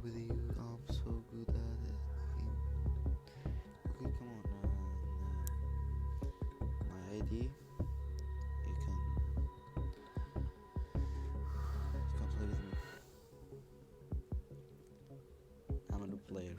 with you. I'm so good at it. Okay, come on. My ID. You can you can play with me. I'm a new player.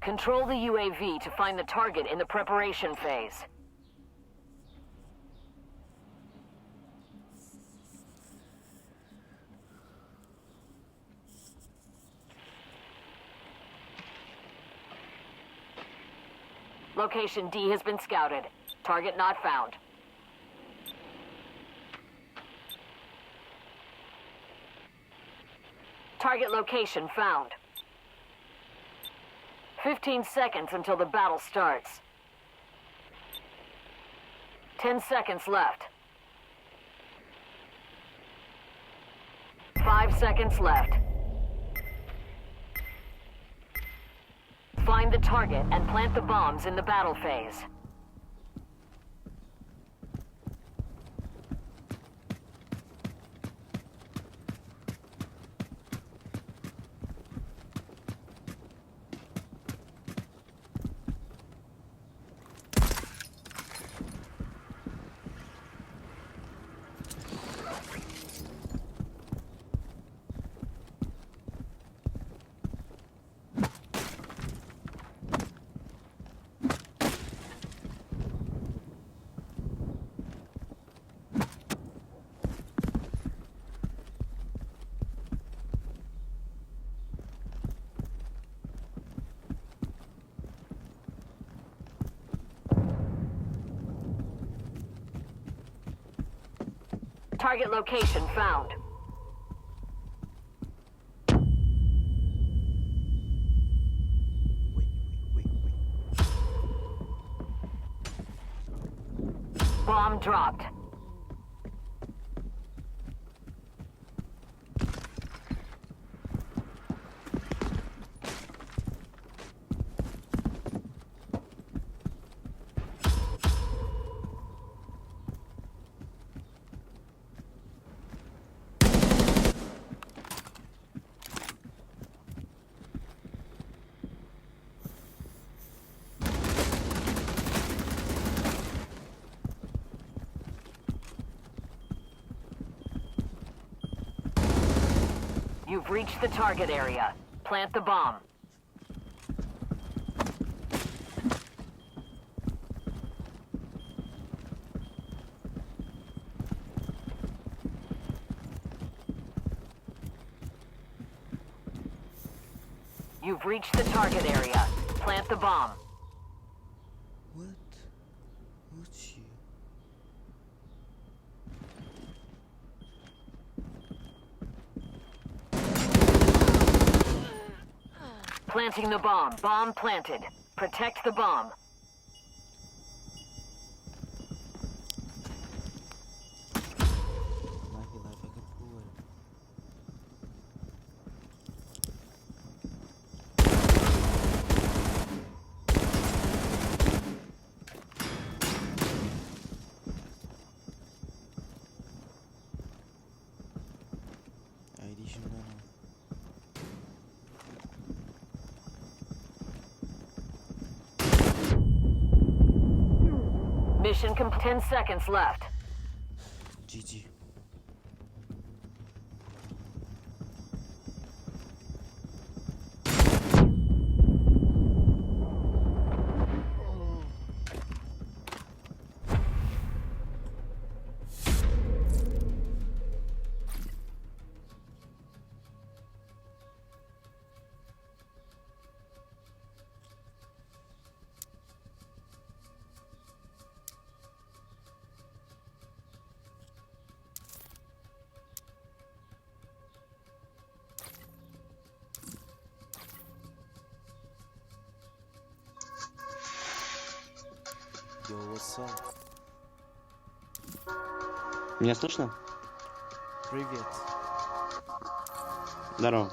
Control the UAV to find the target in the preparation phase. Location D has been scouted. Target not found. Target location found. 15 seconds until the battle starts. 10 seconds left. 5 seconds left. Find the target and plant the bombs in the battle phase. Target location found. Wait, wait, wait, wait. Bomb dropped. You've reached the target area. Plant the bomb. You've reached the target area. Plant the bomb. What? What's you? Planting the bomb. Bomb planted. Protect the bomb. Lucky life I can pull it. ID شم دانا. Mission complete. 10 seconds left. GG. Yo, what's up? Меня слышно? Привет. Здорово.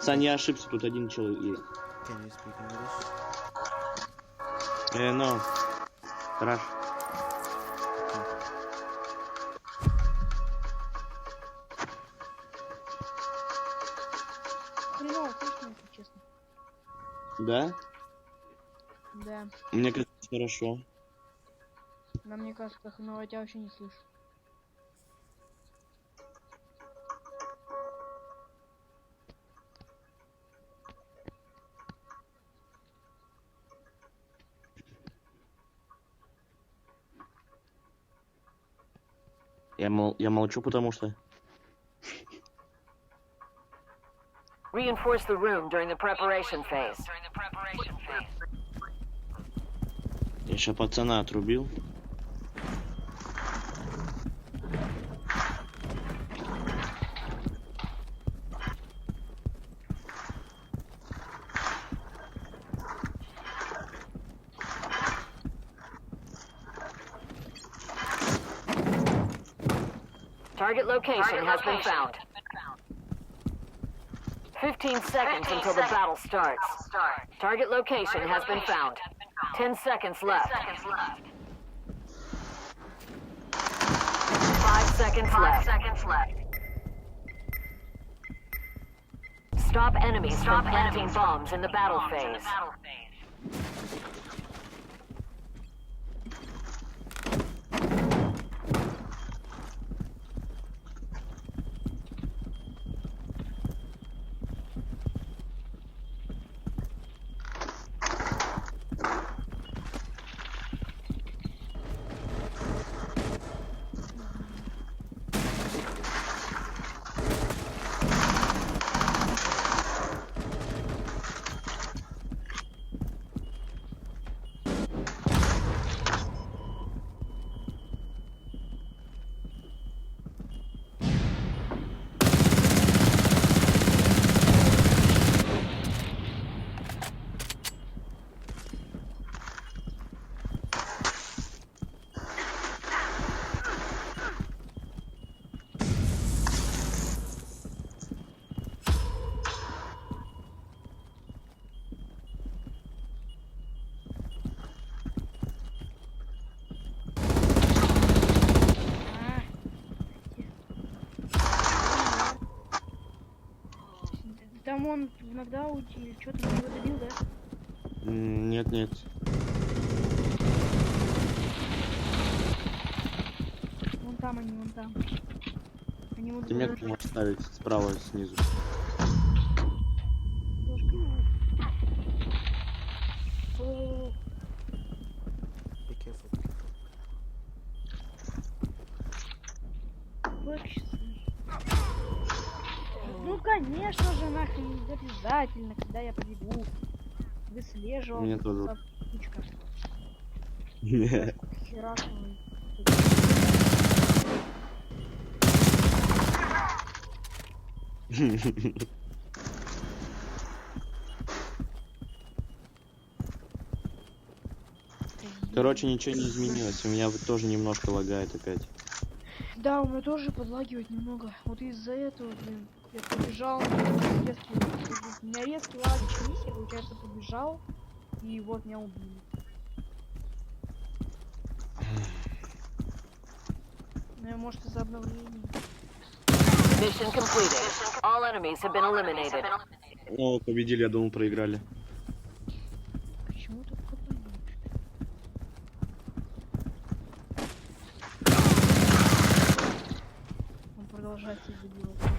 Сань, я ошибся, тут один человек есть. Can you speak English? No. Rush. Okay. Хреново слышно, если честно. Да? Да. Мне кажется, хорошо. Нам мне кажется, хреново, я тебя вообще не слышу. Я молчу, потому что... Reinforce the room during the preparation phase. Я сейчас пацана отрубил. Target location has been found. 15 seconds until the battle starts. Target location has been found. 10 seconds left. 5 seconds left. Stop enemies from planting bombs in the battle phase. А, Там он в нокдауте или что-то его добил, да? Нет, нет. Вон там они, вон там. Они вот Ты метку можешь ставить справа снизу. О, Be careful, be careful. флешки. Ну, конечно же, нахрен, обязательно, когда я побегу. Выслеживал. Меня тоже. Кучка. Херашивает. Короче, ничего не изменилось. У меня вот тоже немножко лагает опять. Да, у меня тоже подлагивает немного. Вот из-за этого, блин, я побежал, резкий, у меня резкий лаг начались, я, получается, побежал, и вот меня убили. Ну, я, может, из-за обновления. Mission completed. All enemies have been eliminated. О, победили, я думал, проиграли. Почему так подлагивает? Он продолжает всех добивать.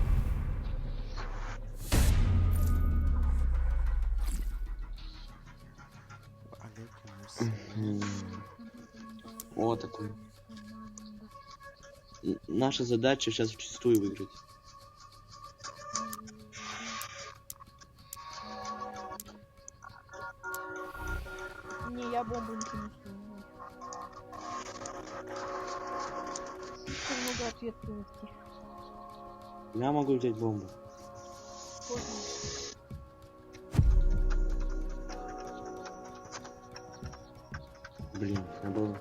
Алейкум ассалям. О, такой. Наша задача сейчас вчистую выиграть. Не, я бомбу не принесу. Слишком много ответственности. Я могу взять бомбу. Поздно. Блин, я был.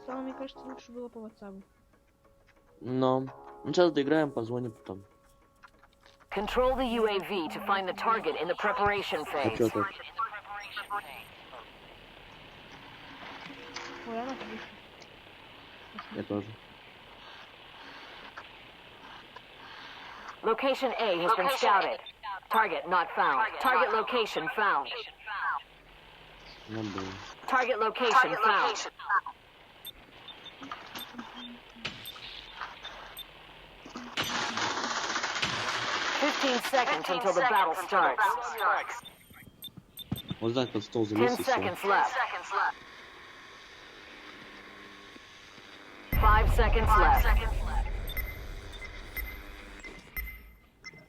Стало, мне кажется, лучше было по WhatsApp. Но. Ну, сейчас доиграем, позвоним потом. Control the UAV to find the target in the preparation А phase. чё так? Ой, она крыша. Я тоже. Location A has been scouted. Target not found. Target location found. Надо было. Target location found. 15 seconds until the battle starts. Вот так под стол 10 залез и все. seconds left. 5 seconds left.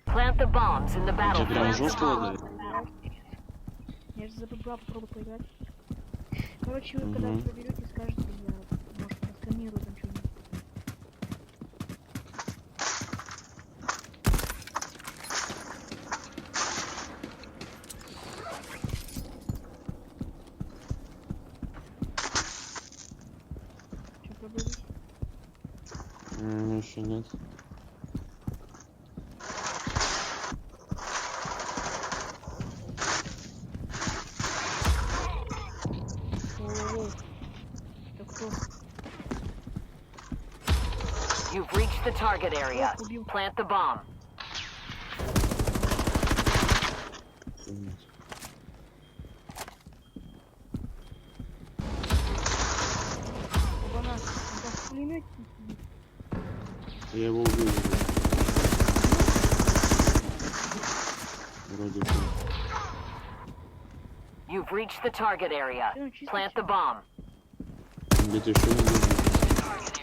Plant the bombs in the У тебя прям battlefield. жестко лагает? Я же забыла попробую поиграть. Короче, вы когда Мгм. проберете, скажете, я, может, просканирую там что-нибудь. Что, пробрались? Еще нет. Воу-воу-воу. Это кто? You've reached the target area. Убил. Plant the bomb. Нет. Оба-на. Он там в пулемете сидит. Я его убил. Вроде. Вроде убил. You've reached the target area. Всё, чисто Plant the всё. bomb. Где-то еще не должен.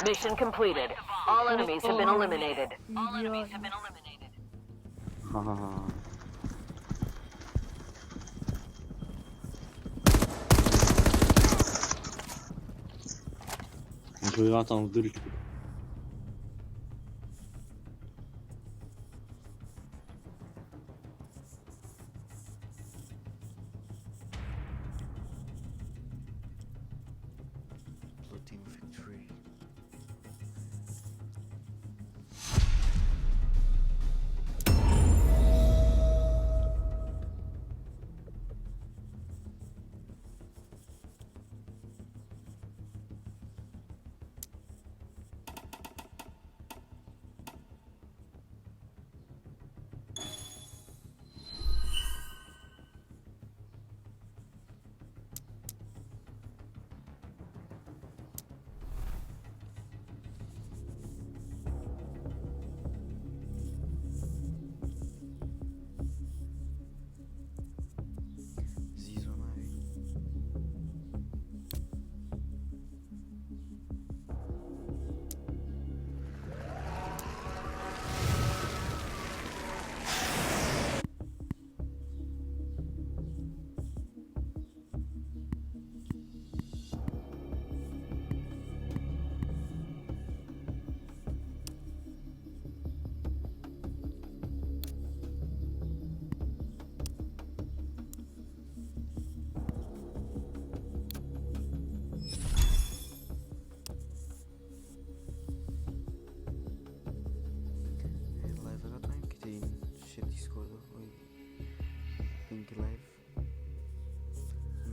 Mission completed. All enemies have been eliminated. Идеально. Ха-ха-ха. Нихуя там в дырочку. Blue team victory. Zizonai. Live agora que tem chat Discord oi link live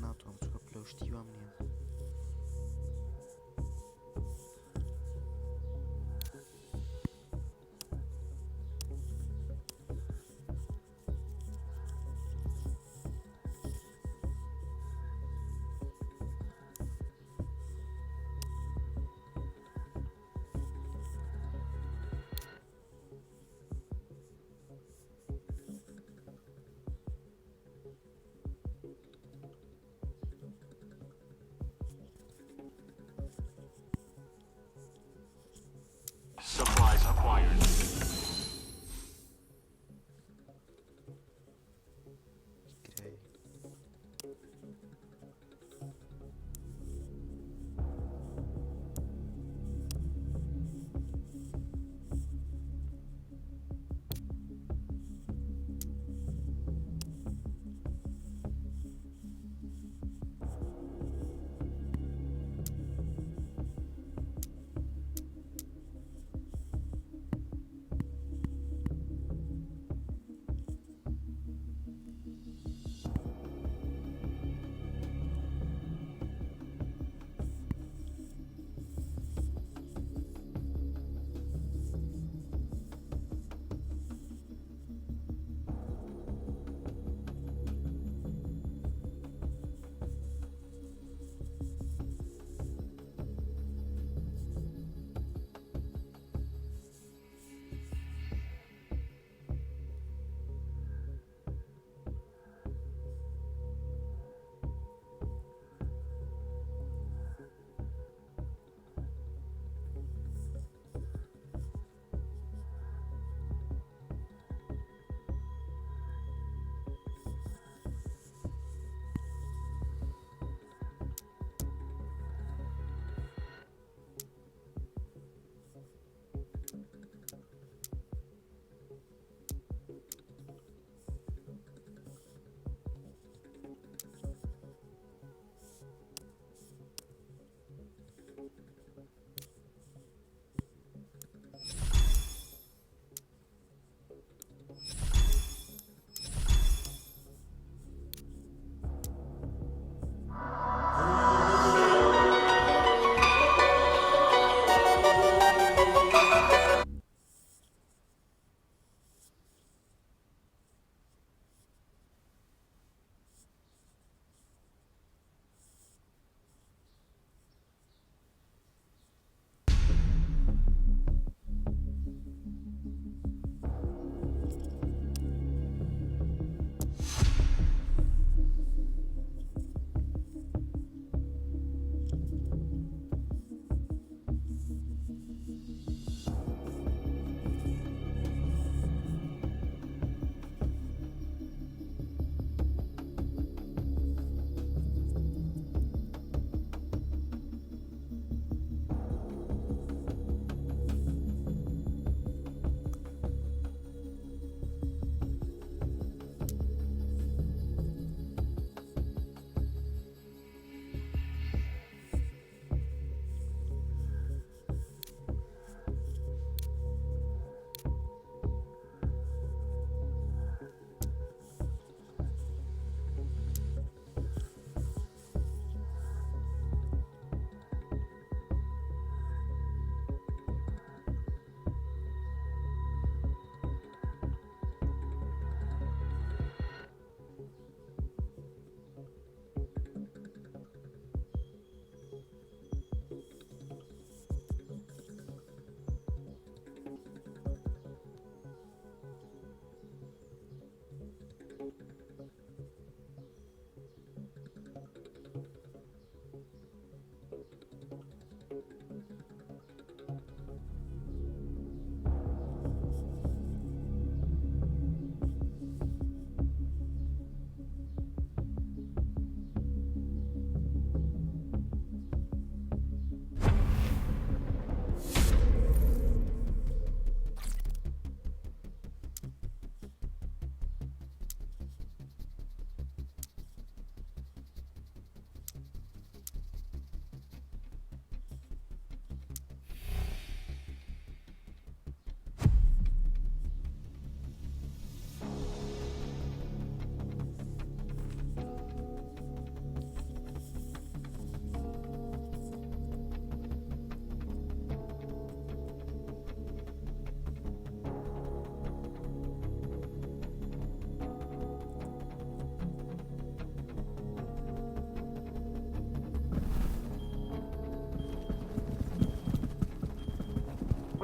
ناتوانم چونکە پلە شتی وام نییە. Supplies acquired. کرای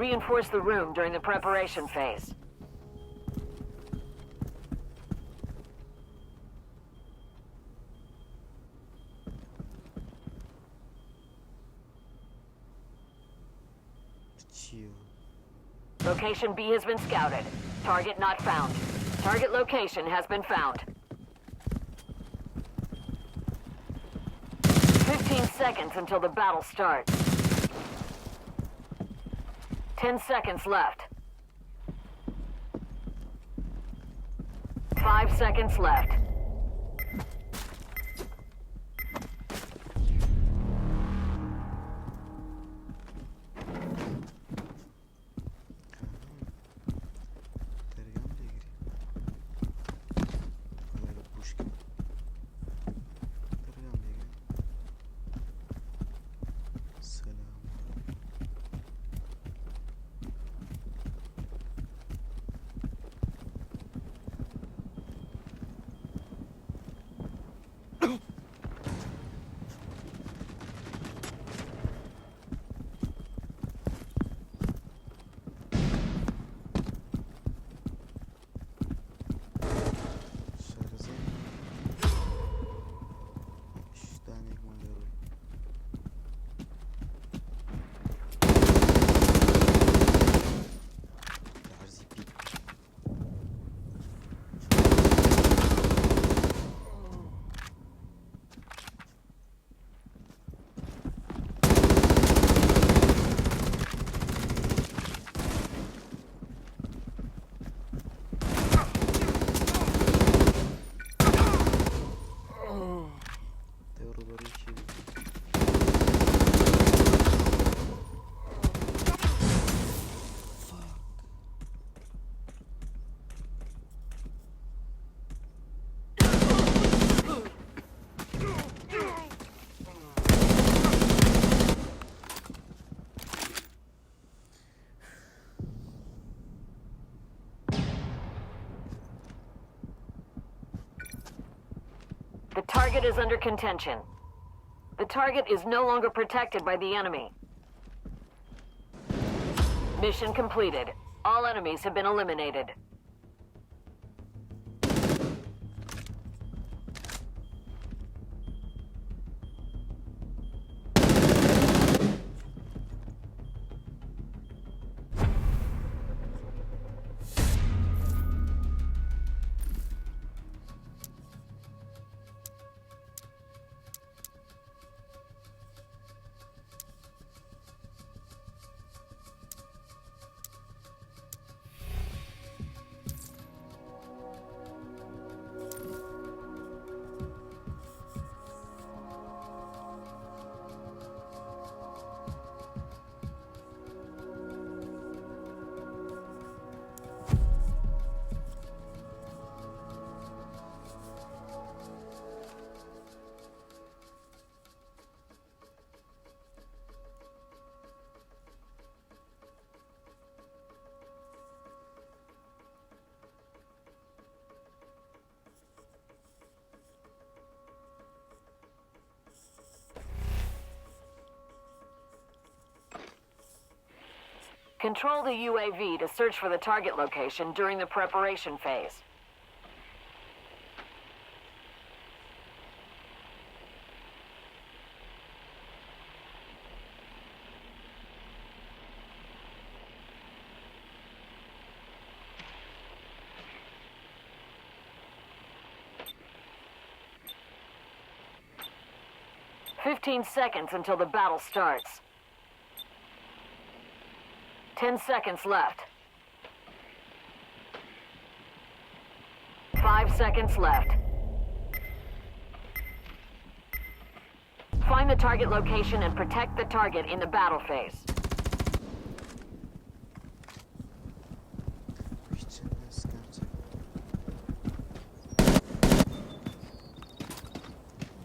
Reinforce the room during the preparation phase. چییە؟ Location B has been scouted. Target not found. Target location has been found. 15 seconds until the battle starts. 10 seconds left. 5 seconds left. دەرگام لێگری وەڵای لە پوشکە دەرگام لێگری سەلام. شارەزای شتانێکمان لێ ڕووی. لە عەرزی پیت. دەی ڕووبەڕووی کێ بی؟ Fuck. The target is under contention. The target is no longer protected by the enemy. Mission completed. All enemies have been eliminated. Control the UAV to search for the target location during the preparation phase. 15 seconds until the battle starts. 10 seconds left. 5 seconds left. Find the target location and protect the target in the battle phase. هیچ چەند ناسکام چەک.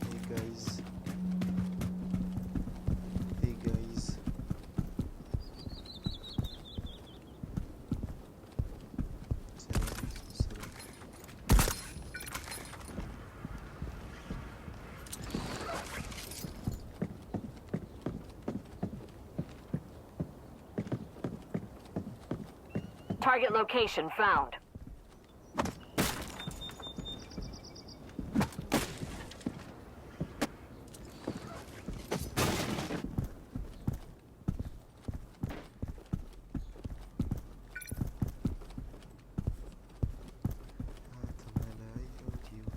Hey guys. Hey guys. سلام سلام. Target location found. هاتمە لای ئەو دیوە.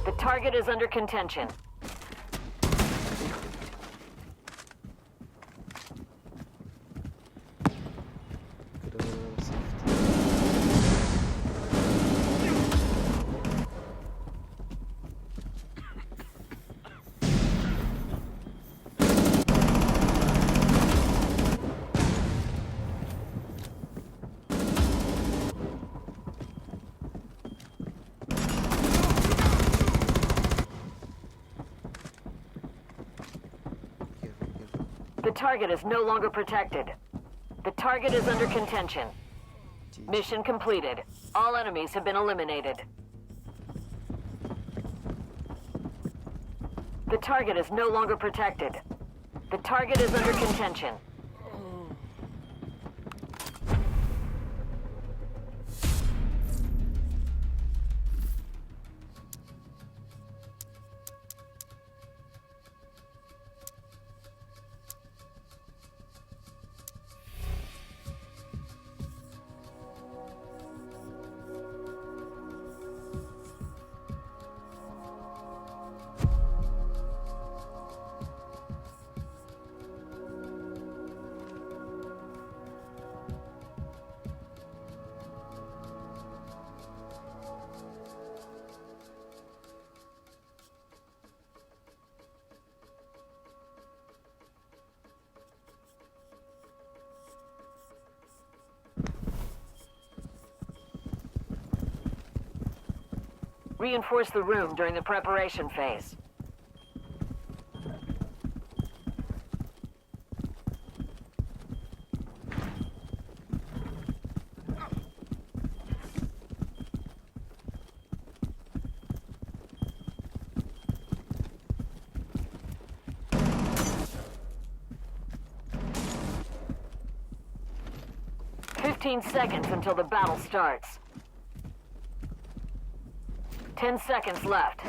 The target is under contention. Kırılır safety. Careful, careful. The target is no longer protected. The target is under contention. GG. Mission completed. All enemies have been eliminated. The target is no longer protected. The target is under contention. Reinforce the room during the preparation phase. 15 seconds until the battle starts. 10 seconds left.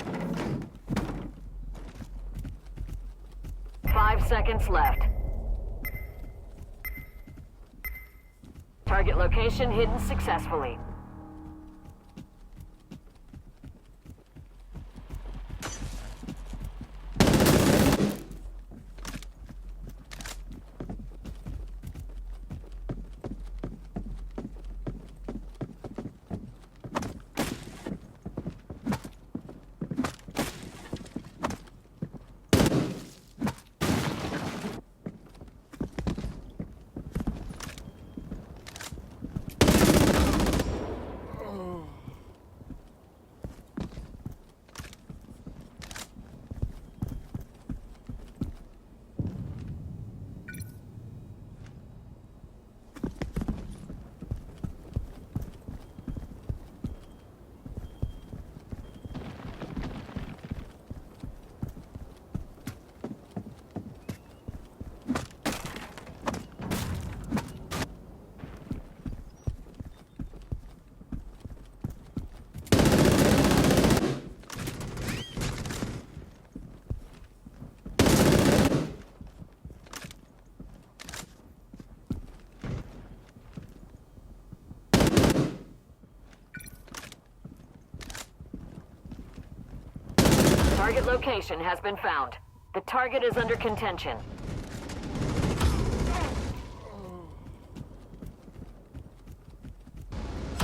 5 seconds left. Target location hidden successfully. Target location has been found. The target is under contention.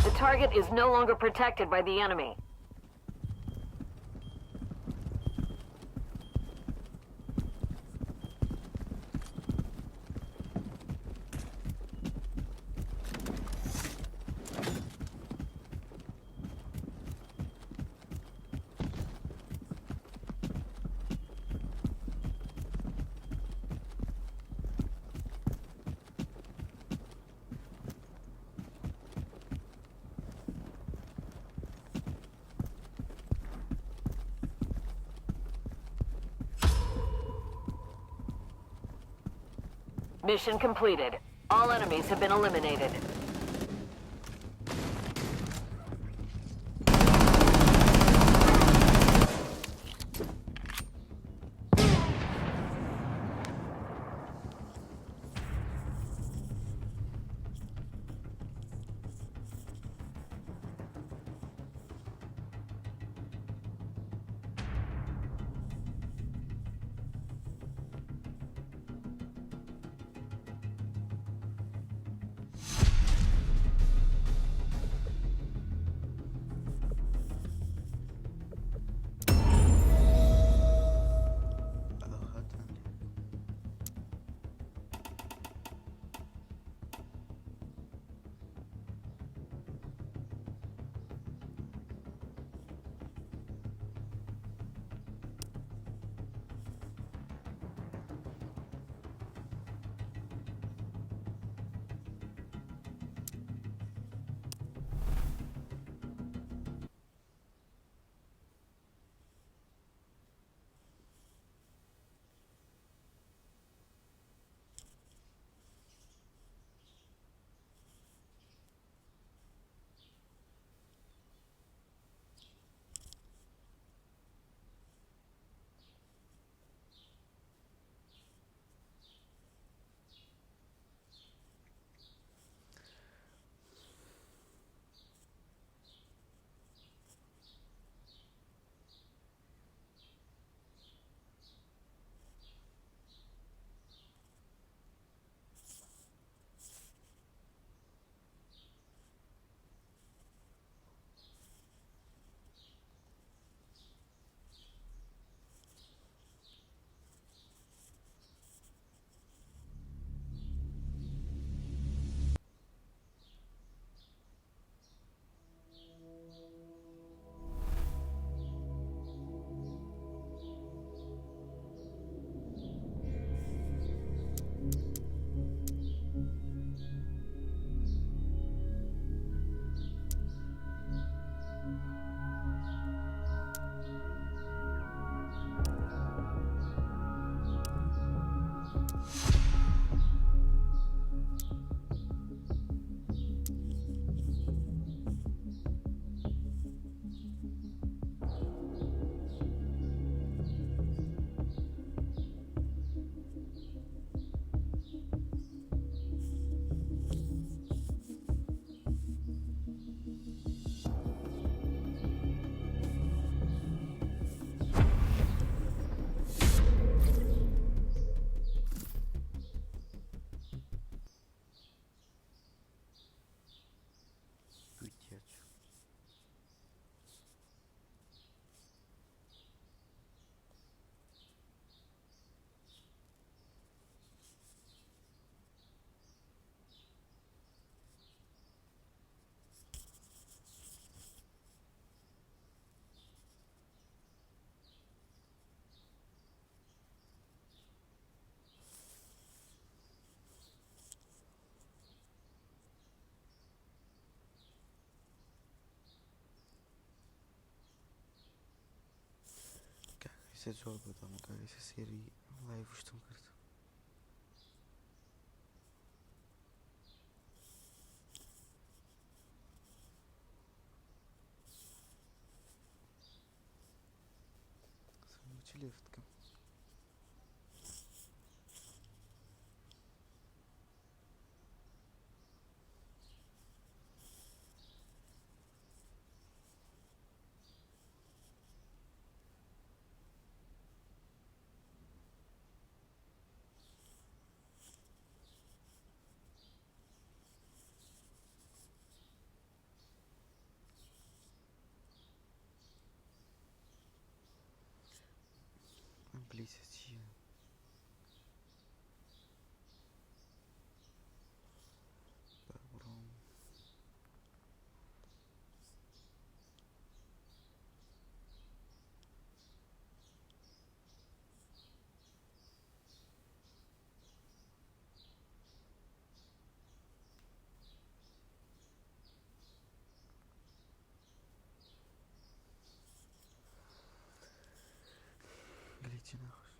The target is no longer protected by the enemy. Mission completed. All enemies have been eliminated. ئەوهاتان لێ. دووی تێچوو. کاکە ئیستا جواب بدەمەوە کاکە ئیستا سەیری لایڤ شتم کرد. چی لێفت بکەم؟ ئەم پلیسە چییە؟ با بڕۆم. گلێکی ناخۆش.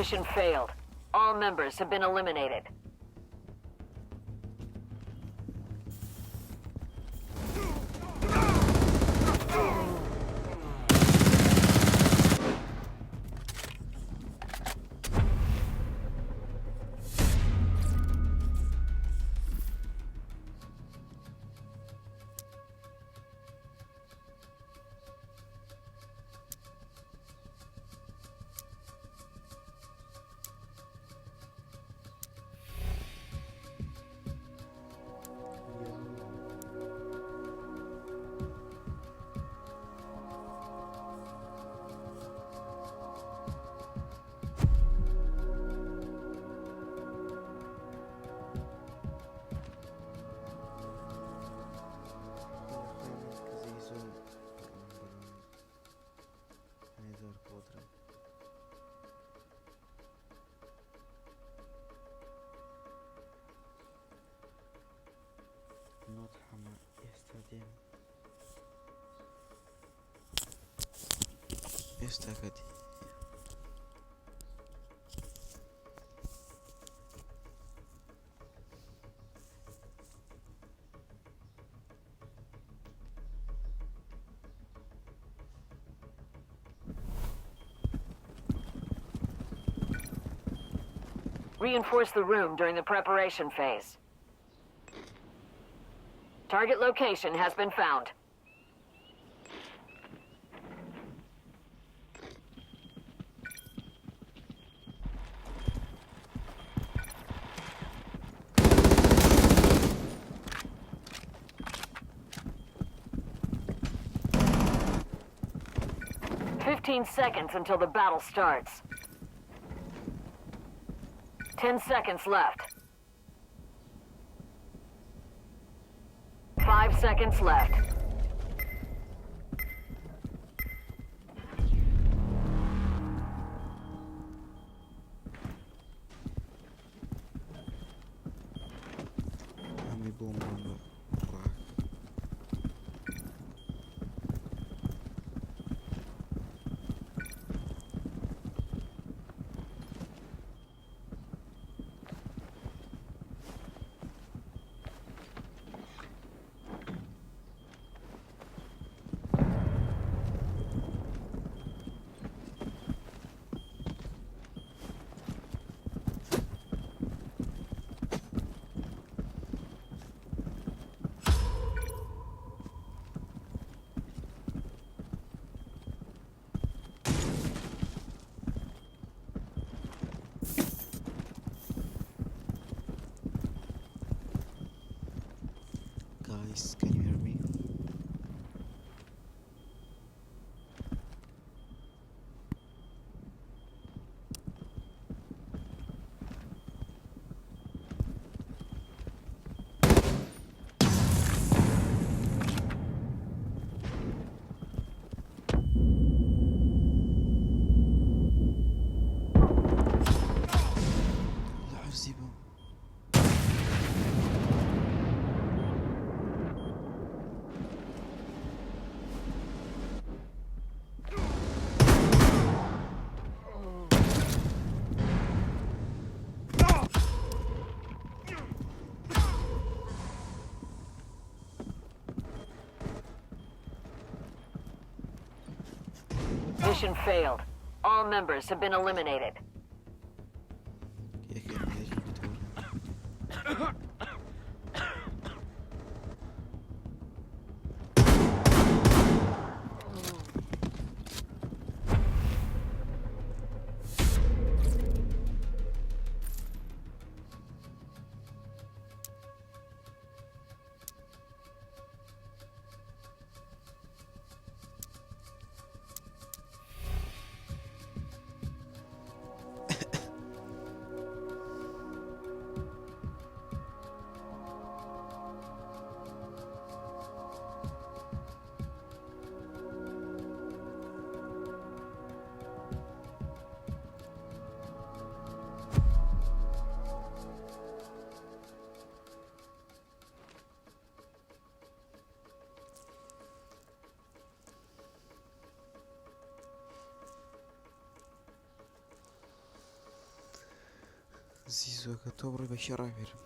Mission failed. All members have been eliminated. Not حەمە ئێستا دێم ئێستا کە دێم. Reinforce the room during the preparation phase. Target location has been found. 15 seconds until the battle starts. 10 seconds left. 5 seconds left. هەمووی بۆم بە ڕاک. Guys, can you hear me? لە عەرزی بووم. Mission failed. All members have been eliminated. یەکێ لێری بتۆرە. زیزۆکە تۆ بڕۆی بە کێ ڕابێرم؟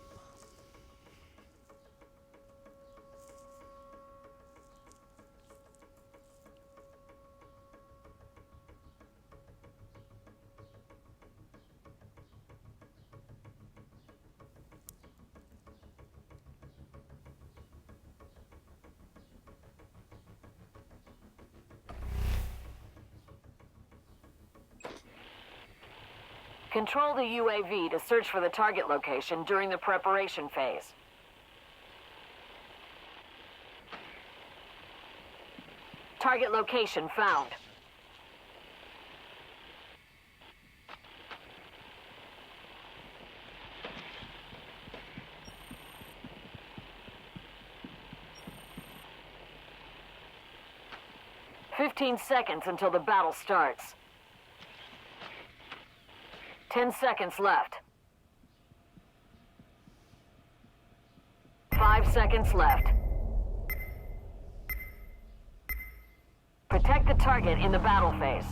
Control the UAV to search for the target location during the preparation phase. Target location found. 15 seconds until the battle starts. 10 seconds left. 5 seconds left. Protect the target in the battle phase.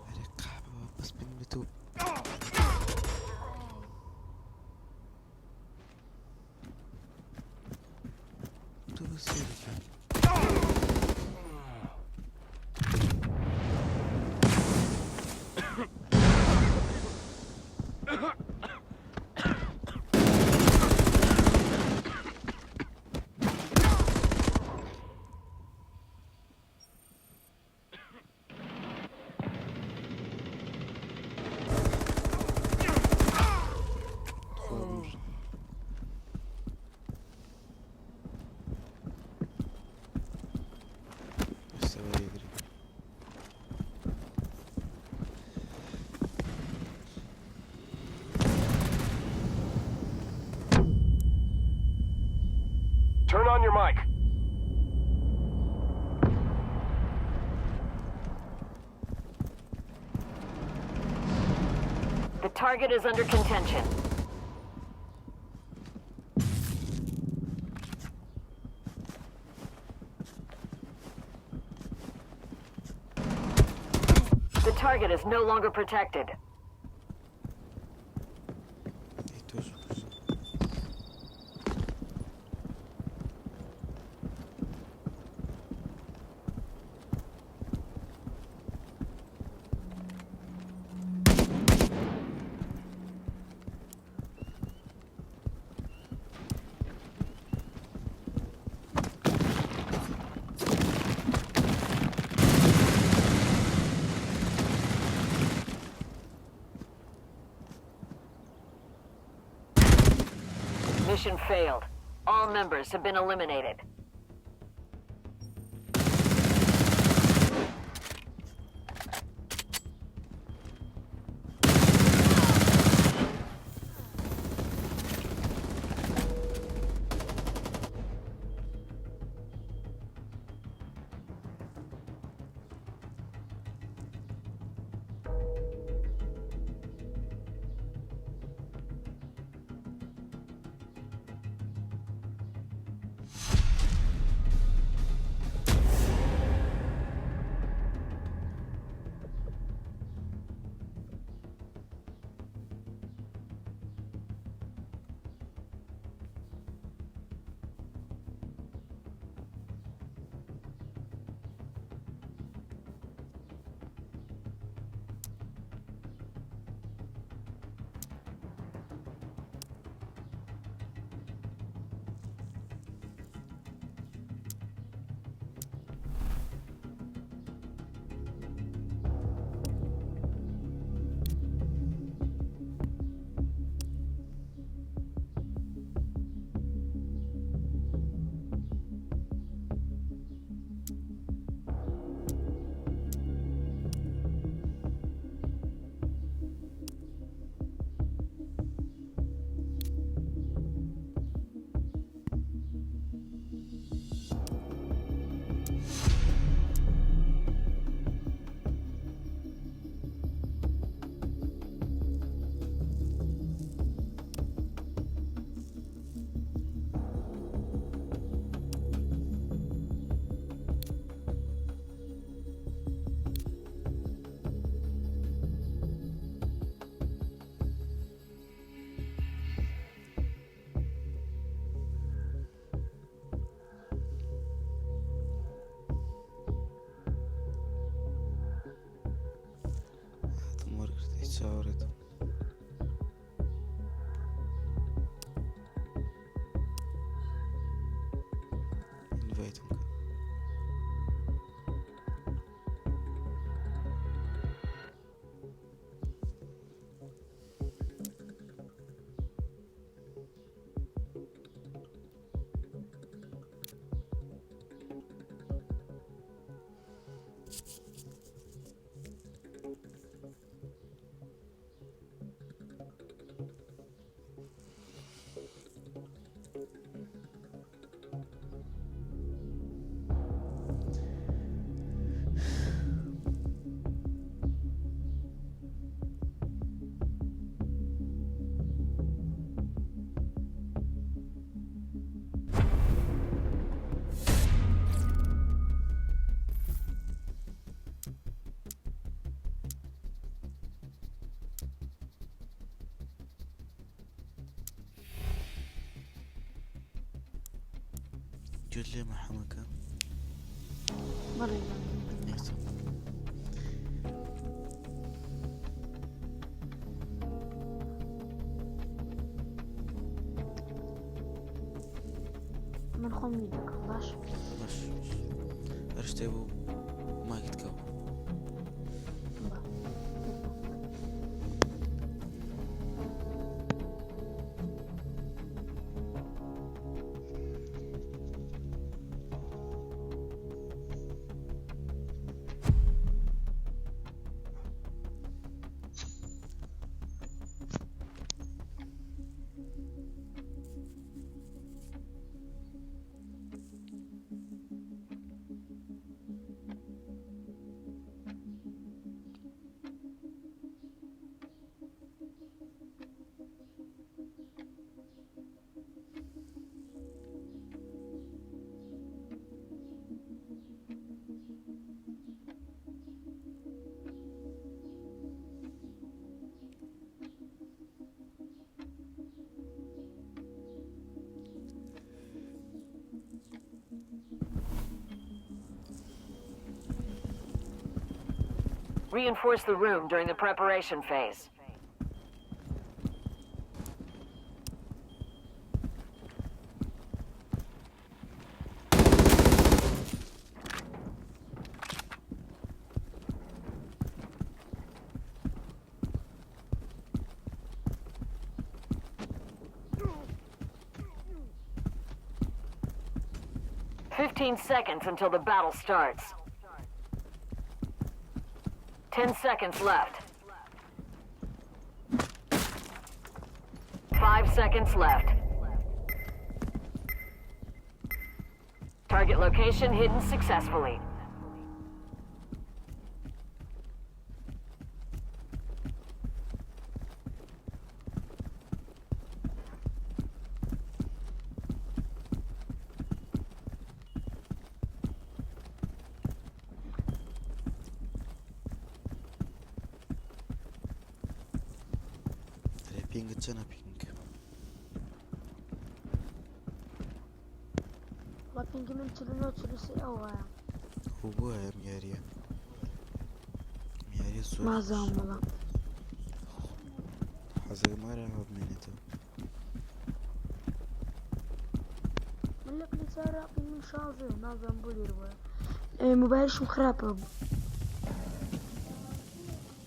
ئەرێ قەحبە بەس بن بە تۆ. تۆ بەس سەیرێکی. تخوا بمرم. ئێستا وەریگرم. Turn on your mic. The target is under contention. The target is no longer protected. ئەی تۆش بکوژە. Mission failed. All members have been eliminated. invite م کە. گوێت لێمە حەمەکە؟ بەڵێ. ئێستا. من خۆم mute دەکەم باش. باش هەر شتێ بوو mic ت کەوە. Reinforce the room during the preparation phase. 15 seconds until the battle starts. 10 seconds left. 5 seconds left. Target location hidden successfully. ئەرێ ping ت چەنە ping؟ وەڵا ping ی من 49 43 ئەوەیە. خۆ بۆیە ئەم یاریە ئەم یاریە زۆر نازانم وەڵا. حەزەکەم هەر ئاوا بمێنێتەوە. من لە پلەی چوارە ping م 16 نازانم بۆ لێرە وایە. مۆبایلشم خراپە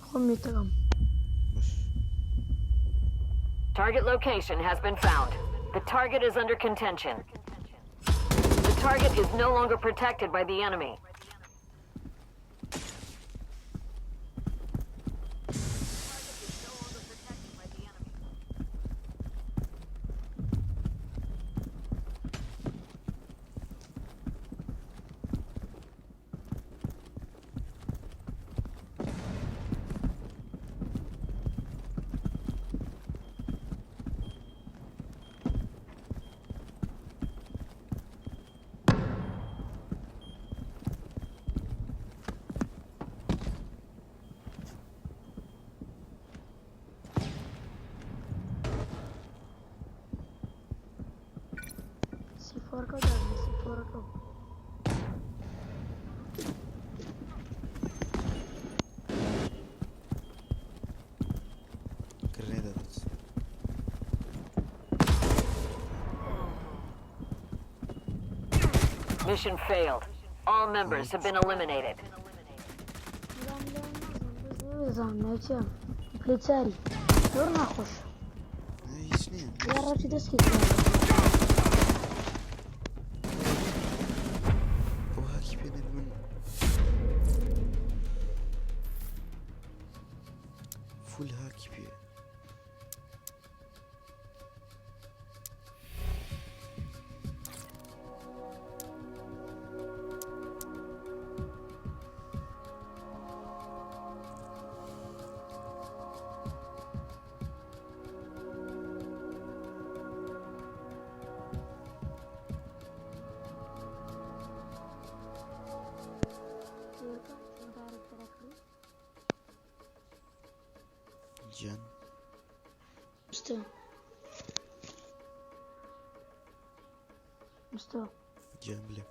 خۆم mute ەکەم. باش. Target location has been found. The target is under contention. The target is no longer protected by the enemy. C4 ەکە دابنێ C4 ەکە. grenade دەدات. Mission failed. All members have been eliminated. وەڵام لەوە نازانم بەس لەوە دەزانم ناوی چییە پلەی چاری زۆر ناخۆشە هیچ نییە یا ڕەتی دەستکی کرا ئەو هاکی پێ نەبی من فول هاکی پێ گیان مستۆ مستۆ گیان بلێ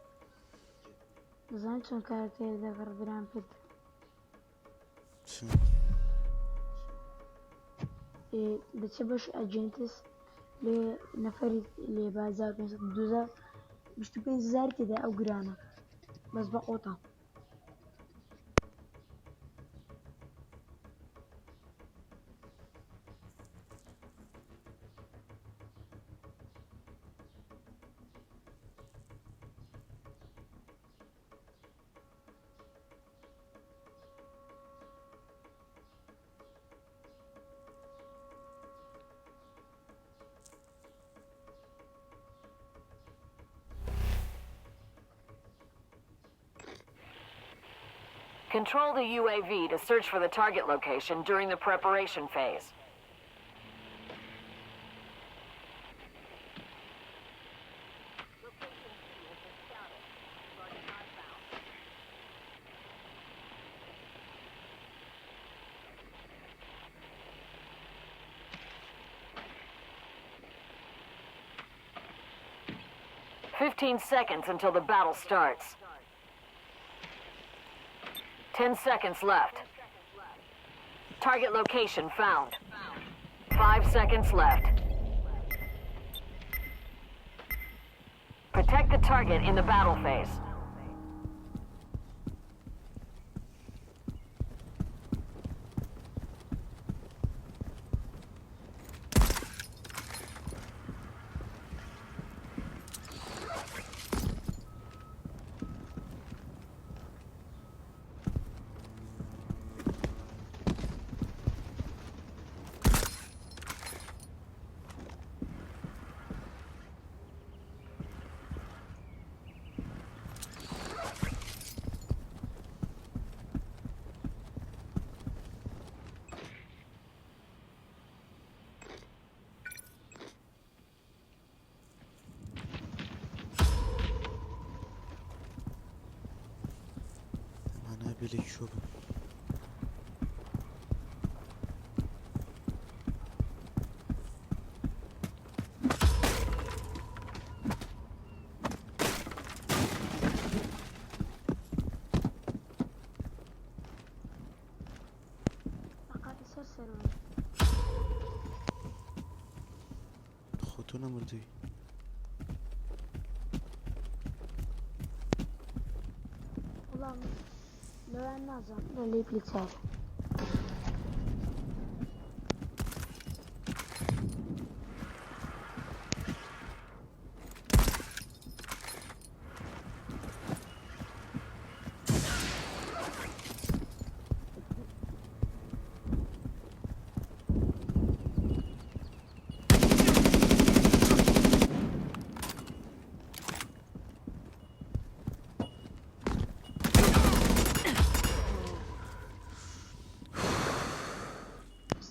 دەزانی چۆن کارەکتەر دەگەڕدران پێت چ؟ دەچێ بەش ئەجنتس لێ نەفەری لێ بە 1500 2000 25000 تێدا ئەو گرانە بەس بە قۆتە. Control the UAV to search for the target location during the preparation phase. 15 seconds until the battle starts. 10 seconds left. Target location found. 5 seconds left. Protect the target in the battle phase. ئەمانە بێ لە کوێ بن؟ ئەقاتە سەر سەرەوە. خۆ تۆ نەمردووی. وەڵا من لەویان نازانم لە لێی پلچارە.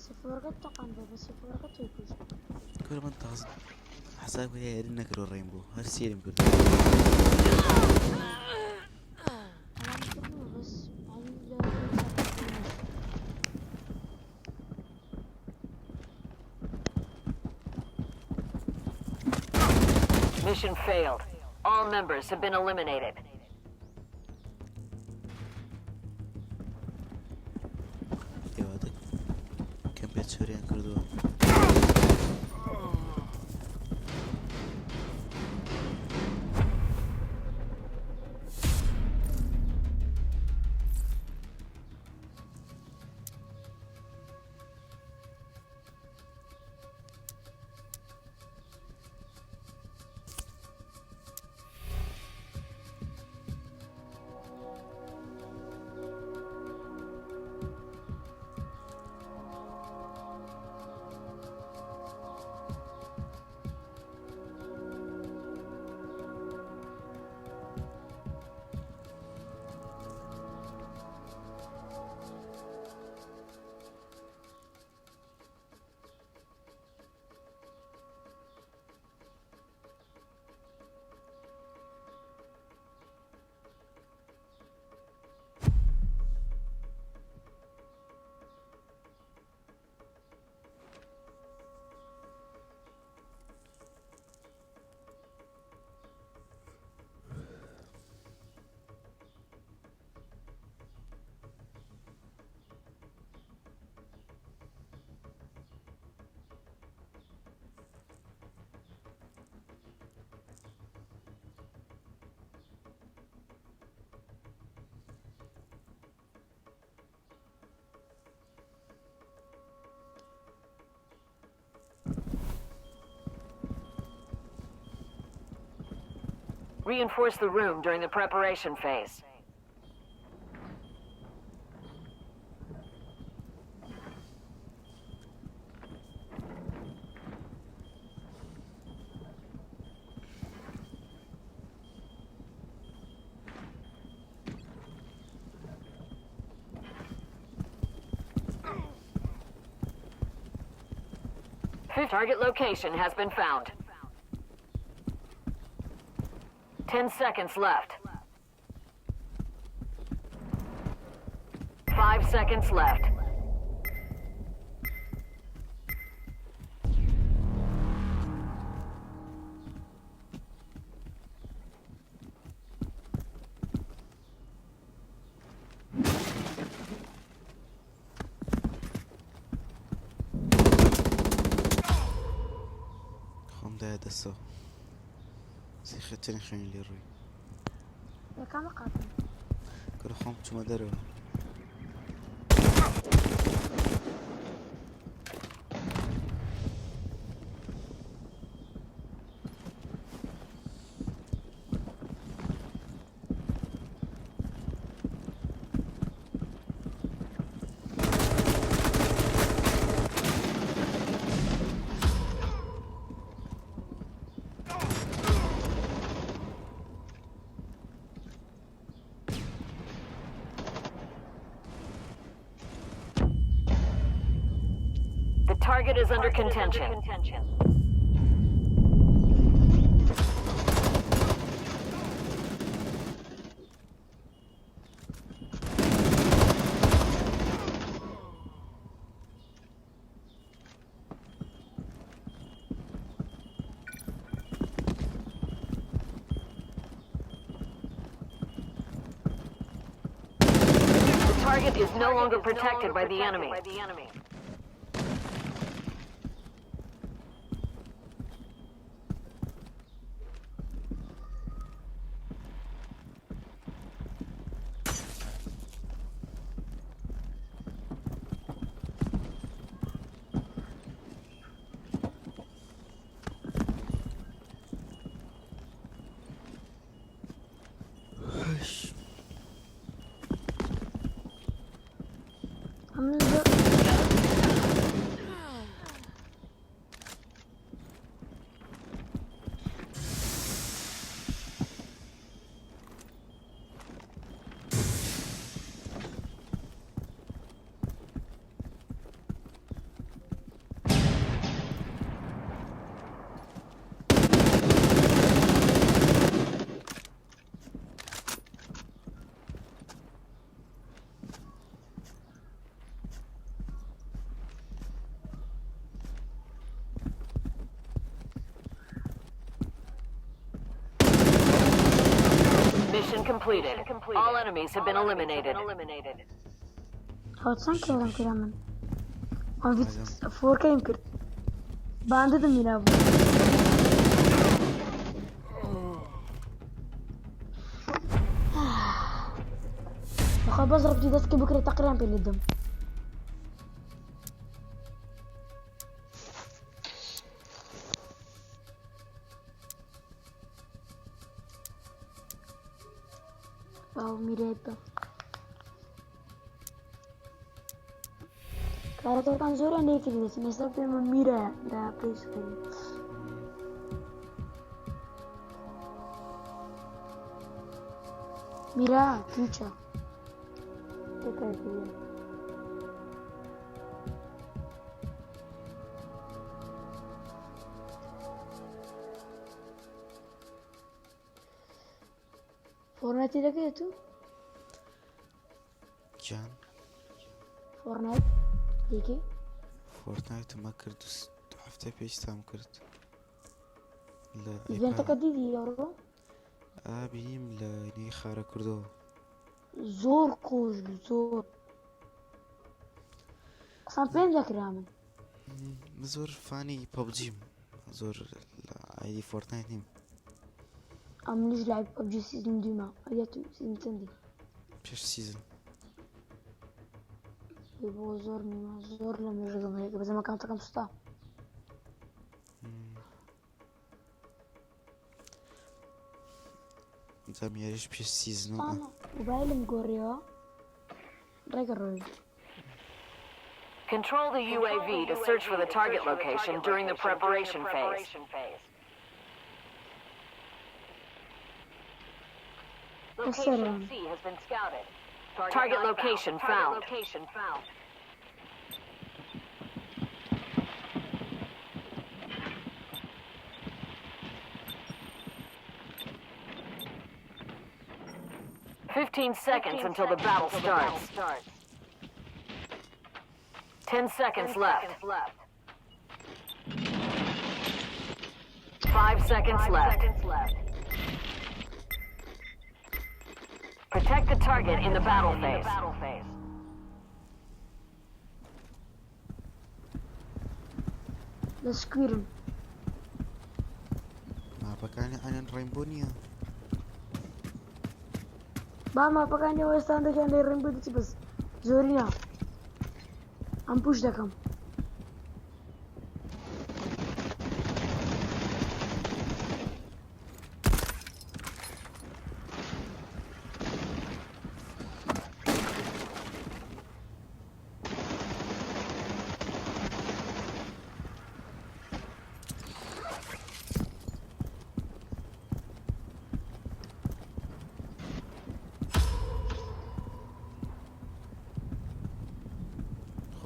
سفۆرەکەت تەقاندووە بە سفۆرەکە تۆی کوشت. کورە من تازە حساب کە یاریم نەکردوە ڕێینبۆ هەر سێرم کرد. ئەوان کردووە بەس ئەوی لە چاکردنەوە. Mission failed. All members have been eliminated. ئێوادە کەمپێچەریان کردووە. Reinforce the room during the preparation phase. Target location has been found. 10 seconds left. 5 seconds left. خۆم دایە دەستەوە سیخەترین خوێن لێ ڕووی. لە کامە قاتم؟ کورە خۆم چوومە دەرەوە. The target is under contention. The target is no longer protected by the enemy. ئەمن زۆر Mission completed. All enemies have been eliminated. هەوت چەند کێڵم کرا من ئەم فۆرکەیم کرد بانددم میرا بوو بەخوا بەس ڕەبتی دەستکە بکرێت تەقریان پێ لێدەم واو میرێت بە کارەکتەرەکان زۆریان لە یەکێک دەچن ئێستا پێمە میرە لە پێشکردن. میرا تویچە تێکەکردن. فۆرنایتی دەکەیت و گیان فۆرنایت دیکەی فۆرتنایتمە کرد دوو هەفتەی پێش تام کرد لە ئیڤێنتەکە دیدی یاڕۆ ئا بینیم لە نی خارە کردەوە زۆر خۆش بوو زۆر قسان پێم دەکرا من. من زۆر فانی پەبجیم زۆر لە ئایدی فۆرتنایت نیم. ئەمنیش لای پەبجی سیزن دوومە ئەگەر تو سیزن چەندی؟ پێش سیزن. ئەی بۆ زۆر نیمە زۆر لە مێژگەم هەیە بەزەم ئەکاونتەکەم سوتا. جام یاریش پێش season ەوە. مۆبایلم گۆڕیەوە ڕێگە ڕۆی. Control the UAV to search for the target location during the preparation phase. Location C has been scouted. Target location found. 15 seconds until the battle starts. 10 seconds left. 5 seconds left. Protect the target in the battle phase. لە سکویرم. ماپەکانی ئەنەن ڕێنبۆ نییە. با ماپەکانی وەستان دەکەن لێ ڕێنبۆ دەچی بەس زۆری نا ئەم پوش دەکەم.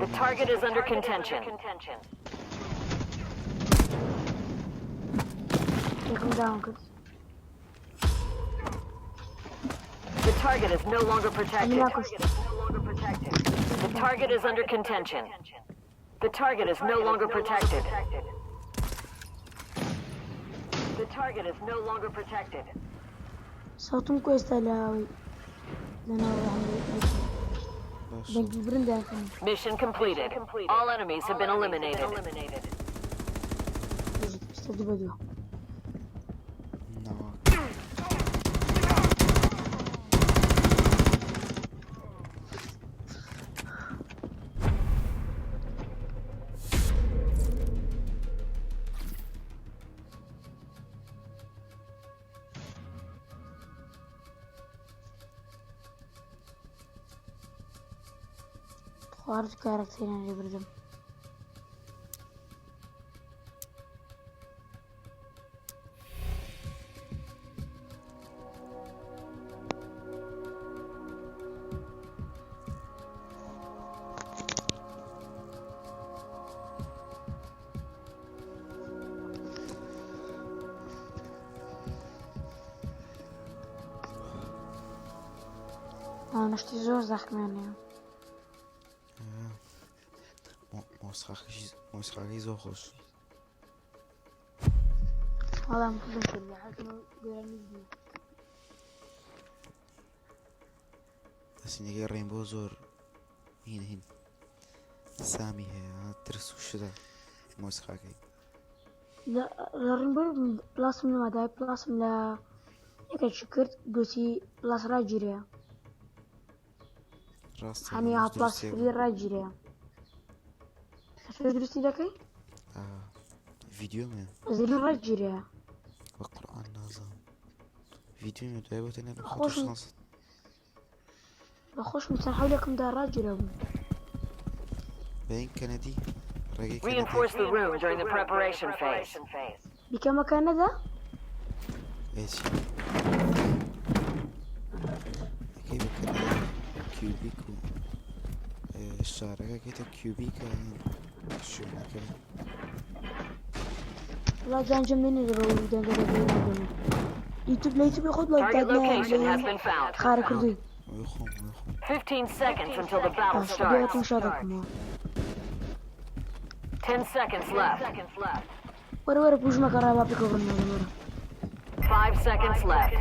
The target is under contention. یەکەم داوم کرد. The target is no longer protected. ناکوشت. The target is under contention. The target is no longer protected. The target is no longer protected. سەوتم کو ئێستا لە ئەوەی لە ناو باشە دەنگی برنداکەم. Mission completed. All enemies have been eliminated. ئێستا دوو بە دووە. ناوە خوارد کارەکتەریان لێ بردم. ئەوانە شتی زۆر زەخمیان هەیە. مۆسیقاکەی زۆر خۆش. وەڵام خۆم کرد حەزم گۆرانی نییە. ئەسینەکەی ڕێنبۆ زۆر هین هین سامی هەیە ترس و شتە مۆسیقاکەی. لە ڕینبۆ پلاسم نەمادای پلاسم لە یەکێکی کرد گوتی پلاس ڕاگیرەیە. ڕاستە هەنی منیش پلاس دروستێک فری ڕاگیرەیە. تۆ دروستی دەکەی؟ ڤیدیۆم هەیە. زری ڕاگیرەیە. بە قورئان نازانم. ڤیدیۆم هەیە دوای بۆتە نێرم خۆ خۆشم شانس. بە خۆشم چەند حەولێکمدا ڕاگیرە بوو. بەین کەنەدی ڕێگەی کەنەدی. Reinforce the room during the preparation phase. بیکەمە کەنەدا؟ ئێچی ئەکەی بە کەنەدا کیوبیک و شارەکە کەیتە کیوبیکە شوێنەکە. وڵا جانجم لێ نێرە بەو دەنگە دەگەی نەبوون. یوتیوب لە یوتیوبی خۆت بڵاو Target location has been found. خارە کردووی. ئەوەی خۆم ئەوەی خۆم. 15 seconds until the battle باش دواتم starts. شا دەکەمەوە. 10 seconds left. وەرە وەرە پوشمەکە ڕا با پێکەوە بڕنەوە وەرە. 5 seconds left.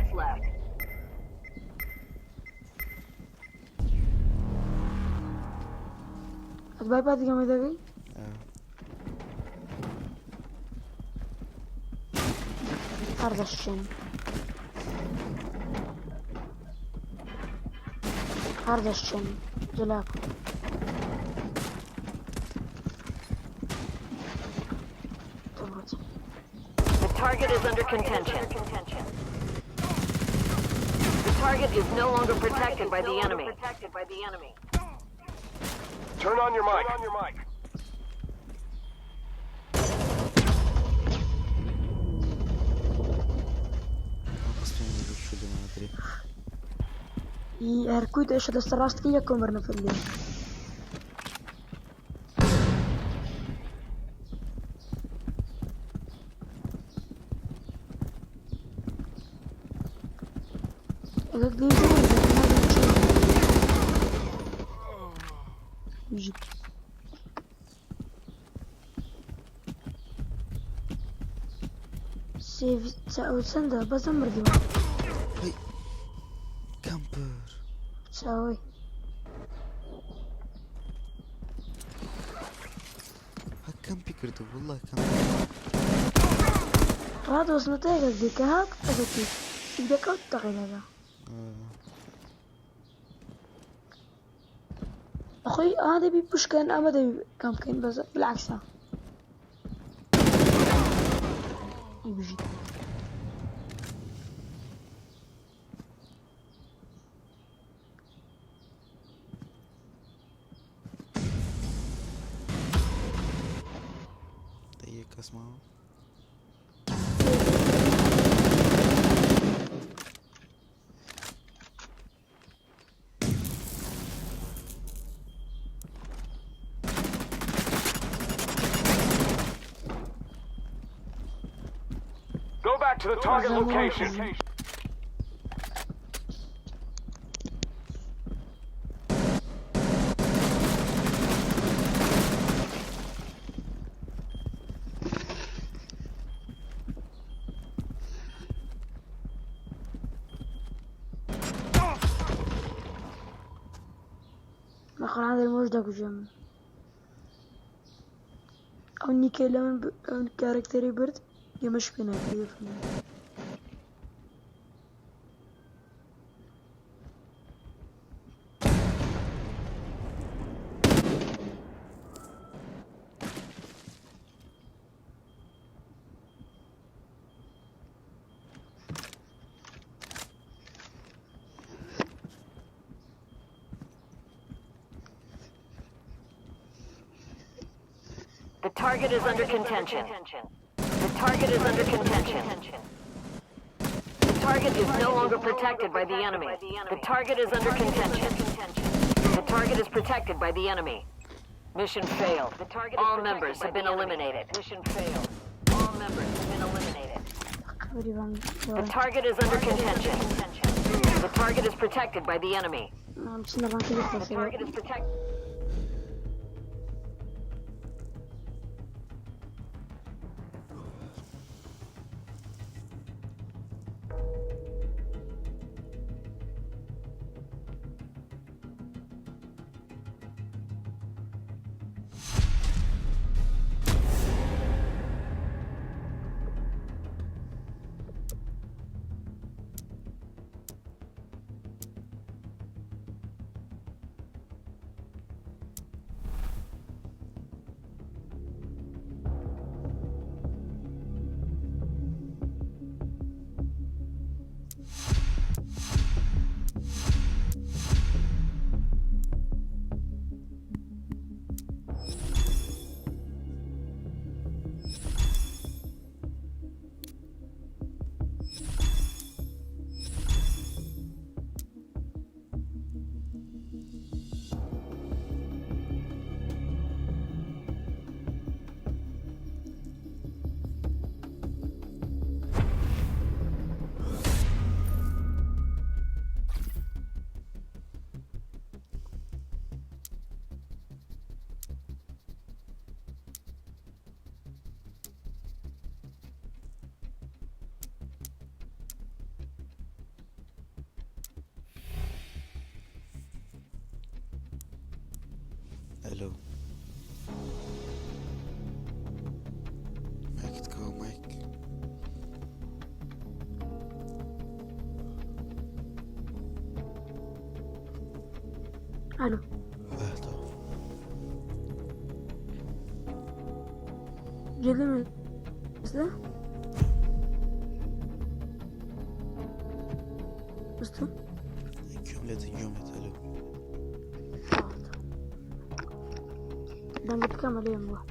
ئەتبای پاتیکەمە دەکەی؟ هەر دەشتێن. هەر دەشتێن. جەلاک. دەبڕێت. The target is under contention. target is no longer protected by the enemy. Turn on your mic. قسم شو ما ادري. هەرکوی دەشە دەستە ڕاستکە یەک کۆمەر نەفەر لێ. ئەگەر لێ زۆر بژیت. سێ ئەو چەندە بەزم مردیوە. كامبر. چاوەی. ها كامبي كردو والله كامبي. ڕادۆزمەتەیەکە دێکە هات ئەگەتی دەکەوت تەقینەکە. آه. أخوي هذا بي بوش كان أما دبي كم كان بس بالعكس يبجي. دقيقة اسمعوا. Go back to the target location. ما هذا الموج داك جم أو نيكي لمن أو كاركتري برد يمش بينا كذا. The target is under contention. The target is under contention. The target is no longer protected by the enemy. The target is under contention. The target is protected by the enemy. Mission failed. All members have been eliminated. Mission failed. All members have been eliminated. خبري بان The target is under contention. The target is protected by the enemy. مشينا بان كذا The خلاص. target is protected. الو مايك تكو مايك. الو. اهدى. جلي من ئێستا ئێستا. لێتە گوێم لێتە ئەلۆ. دەنگت کەمە لێم بووە.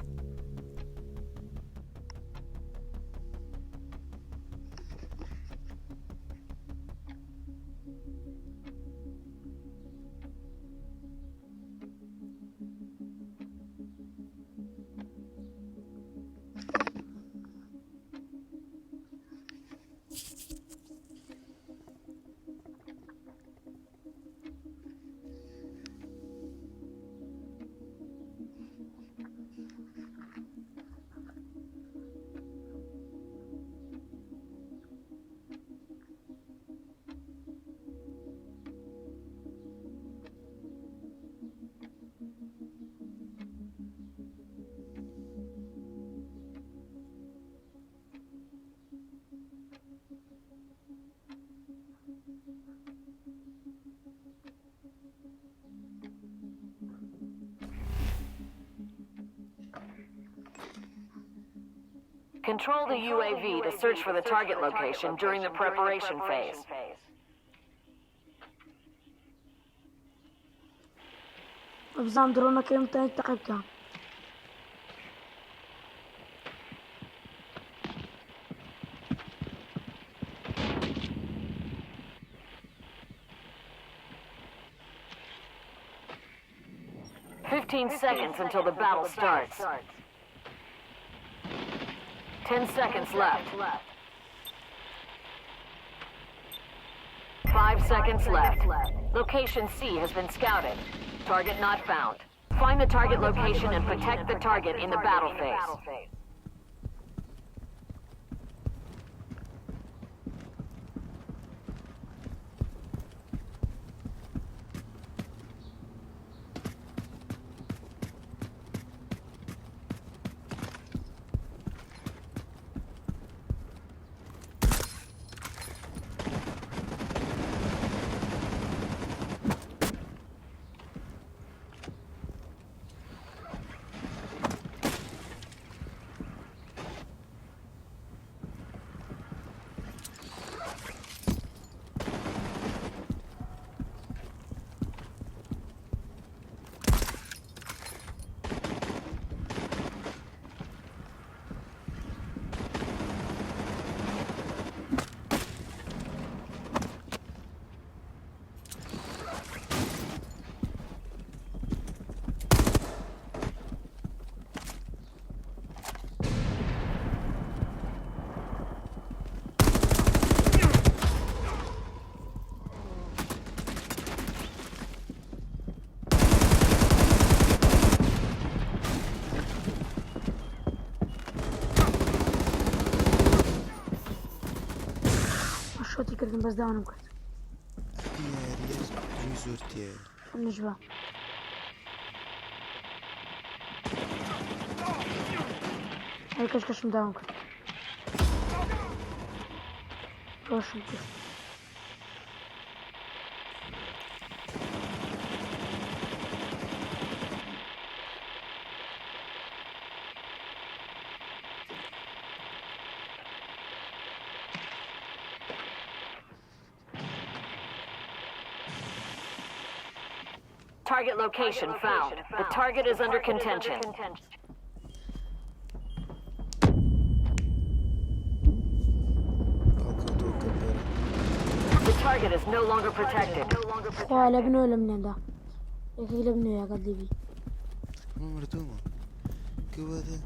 Control the UAV to search for the target location during the preparation phase. بزانم درۆنەکەیم تا تەقە بکە. 15 seconds until the battle starts. 10 seconds left. 5 seconds left. Location C has been scouted. Target not found. Find the target location and protect the target in the battle phase. شۆتی کردم بەس داوانم کرد. یاریە دووی زۆر تایە. منیش بە. ئەی کەش کەشم داوم کرد. ڕۆشم کرد. Target location found. The target is under contention. پاڵکەوتەوە کەمپەرە. The target is no longer protected. خوا لە بنەوە لە منێندا. یەکێک لە بنەوە ئەگەر دیبی. من مردوومە. کەواتە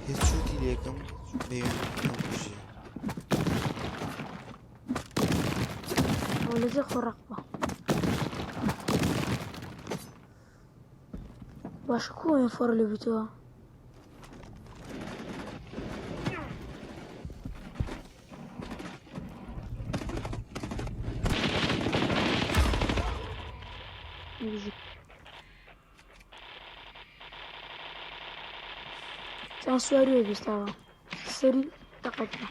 هێدشۆتی لێکەم بەیان کوژێ. ئەوە لەجێ خۆ ڕەق بووە. باشە کو ئێم فۆر لێ بوویتەوە؟ چەند سواری وێ بیستاوە سەری تەقەت بکە.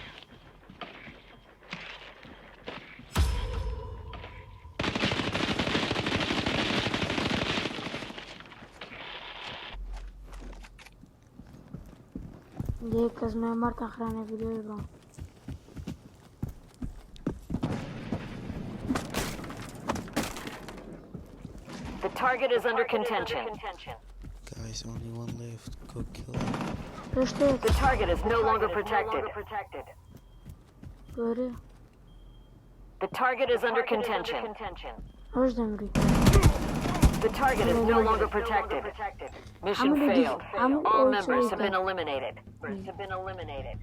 لێ کەس مێمارتان خرانە ڤیدیۆی بڕۆن. target is under contention. Guys, only one left. Go kill him. پێشتر The target is no longer protected. گەورەیە The target is under contention. ئەوش دەمری The target is no longer protected. Mission I'm gonna give- failed. I'm All also members have been gonna- eliminated. Have been eliminated.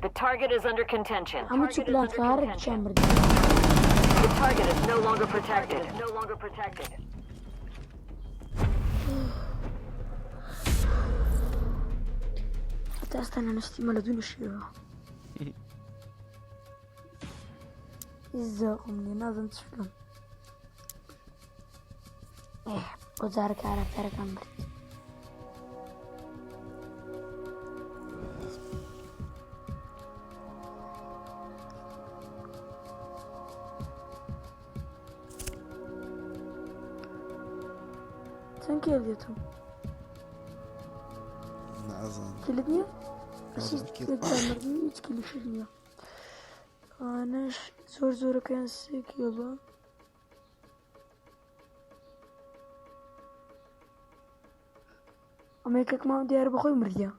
The target is under contention. هەموو Target is under چوکلاتکارێک contention. چیان برد The target is no longer protected. No longer protected. حتى ئێستا نەنووسیمە لە دوو نشیەوە زاقم نیە نازم چ بکەم ئێ بۆ جارە کارەکتەرەکان برد چەند کێل دێتم نازانم. کلت نییە؟ نازانم کێ- مردن هیچ کلیشت نییە ئەوانەش زۆر زۆرەکەیان سێ کیلۆ ئەمە یەکێکمان دیارە بەخۆی مردیە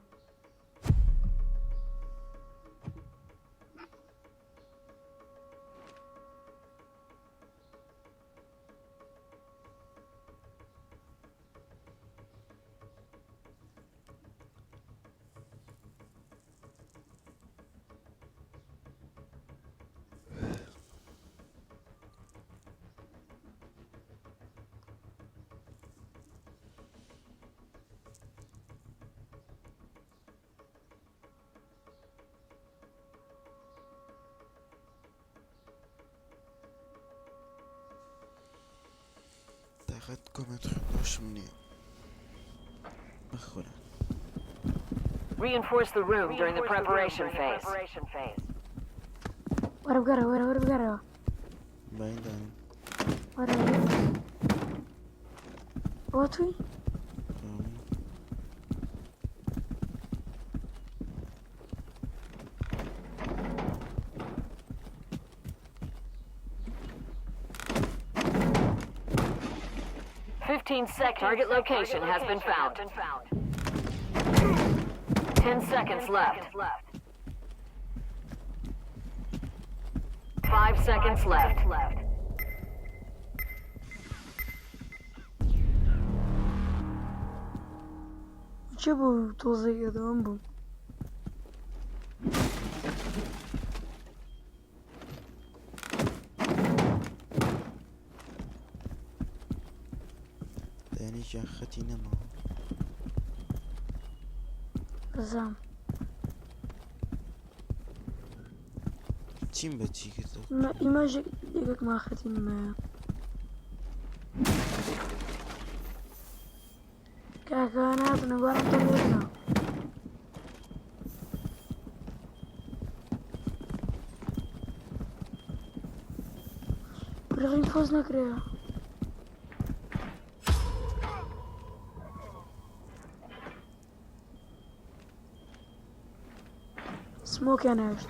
تاقەت کۆمێنت خوێندنەوەشم نییە. بخورە. Reinforce the room during the preparation phase. وەرە بگەڕێ وەرە وەرە بگەڕێەوە باین دانم. وەرە وەرە. ئەوە توی 15 seconds. Target location has been found. 10 seconds left. 5 seconds left. چێ بوو تۆزێک ئەدەوەم بوو دانێکیان خەتی نەماوە. بەزام چیم بە چی کردەوە؟ ئیماژ یەکێکمان خەتی نمایە کاکە ناتنە بارم تەنێنە ڕێم فۆز نەکرێ سمۆکیان هێشت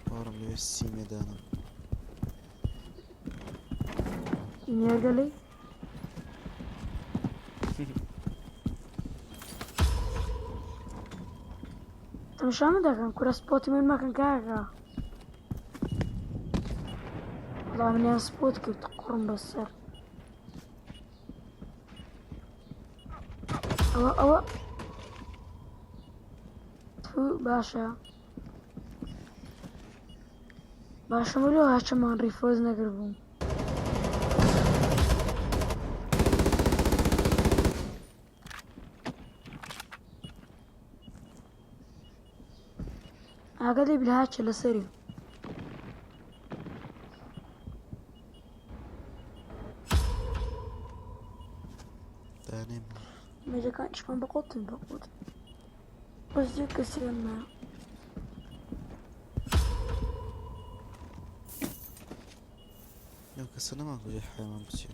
باوەڕم لەوێ سیمێ دانم. نێرگەلەی تەماشا من دەکەن کورە سپۆتی من مەکەن کاکە وەڵا منیان سپۆت کرد قوڕم بەسەر ئەوە ئەوە تو باشە باشە ملۆ هاچەمان ڕیفۆز نەکردبووم ئاگا لێ بلە هاچە لەسەری دانێ مەجەکانیشمان بەقۆتن بەقۆت بەس یەک کەسیان مایە لەو کەسە نەما کوژێ حەیوان بچێ.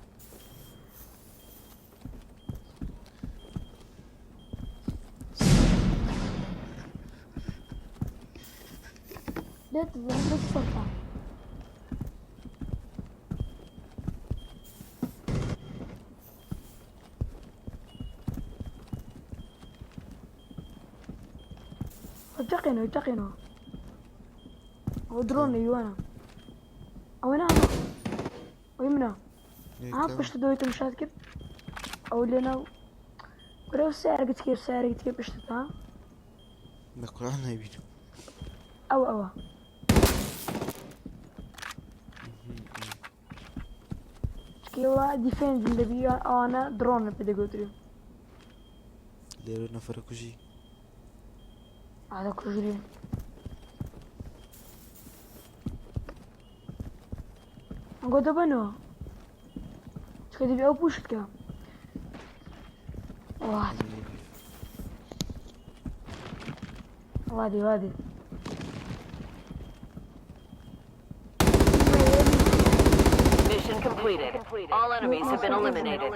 دێت بەس سەرتا. تەقێنەوە تەقێنەوە ئەوە درۆن لە یوانە ئەوە نا ئەوی منە ها پشت دۆی تەمشات کرد ئەو لێ ناو کورە و سیارەکە تکێ سیارەکە تکێ پشتت ها بە قورئان نایبینم. ئەوە ئەوە چکەوە دیفێنجن دەبی ئەوانە درۆنە پێ دەگوترێ. لێرە نەفەرە کوژی. ئادە کوژرێ. ئەنگۆ دەبەنەوە چکە دەبی ئەو پوشت کە. وادی وادی. Mission completed. All enemies have been eliminated.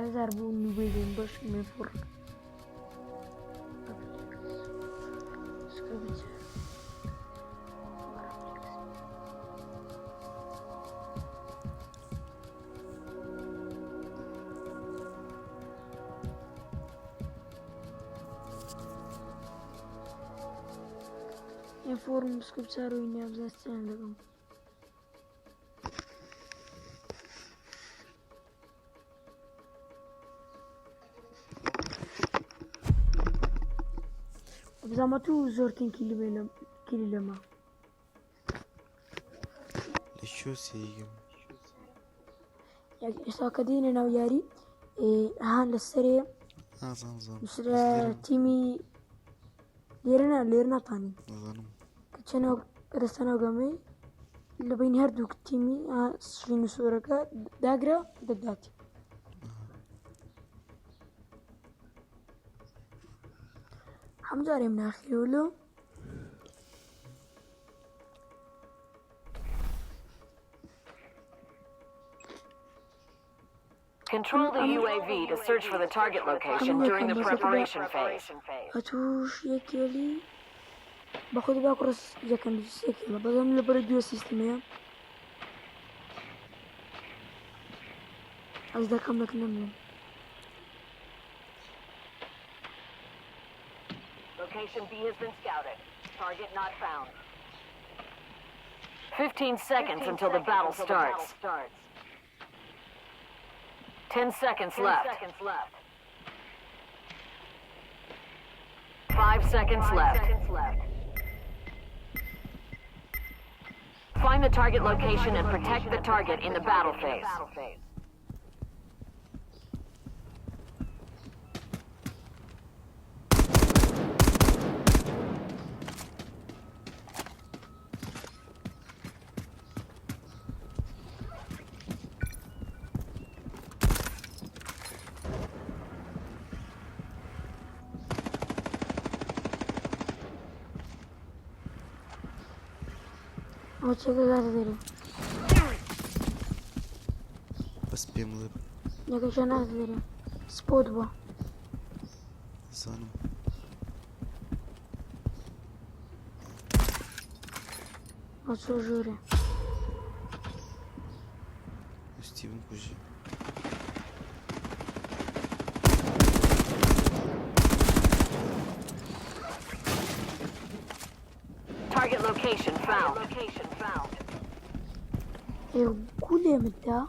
هزار بوو نوبەی بەش مێفڕ. ئینفۆرم سکوپ چاروی نابزاستیان دەکەم. بزانمە تو زۆرترین کیلی بێ لە کیلی لەمە. لە کوێ سێیەم؟ ئێستا کە دێنە ناو یاری هان لەسەرێ نازانم زانم نووسرا تیمی لێرە نا لێرە ناتوانین نازانم کە چەنەوە دەستەنەوە گەمەی لە بین هەردوو تیمی شین و سۆرەکە داگرە دەدات. هەموو جارێم ناخیرەوە لۆ. Control the UAV to search for the target location during the preparation phase. ئەتوش یەکێلی بەخۆی با کوڕە یەکەم سێکێڵە بەڵام لە بەرە دووە سیستمەیە ئەز دەکەم لەکنەم لێم. Location B has been scouted. Target not found. 15 seconds until the battle starts. 10 seconds left. 5 seconds left. Find the target location and protect the target in the battle phase. ئەوە چێکە گاتە دەرێ. بەس پێم بڵێ. یەکەشە ناتە دەرێ سپۆت بووە. زانم. ئەوە چۆ ژوورێ. ویستی بمکوژی. Target location found. ئێ گو لێمت دا؟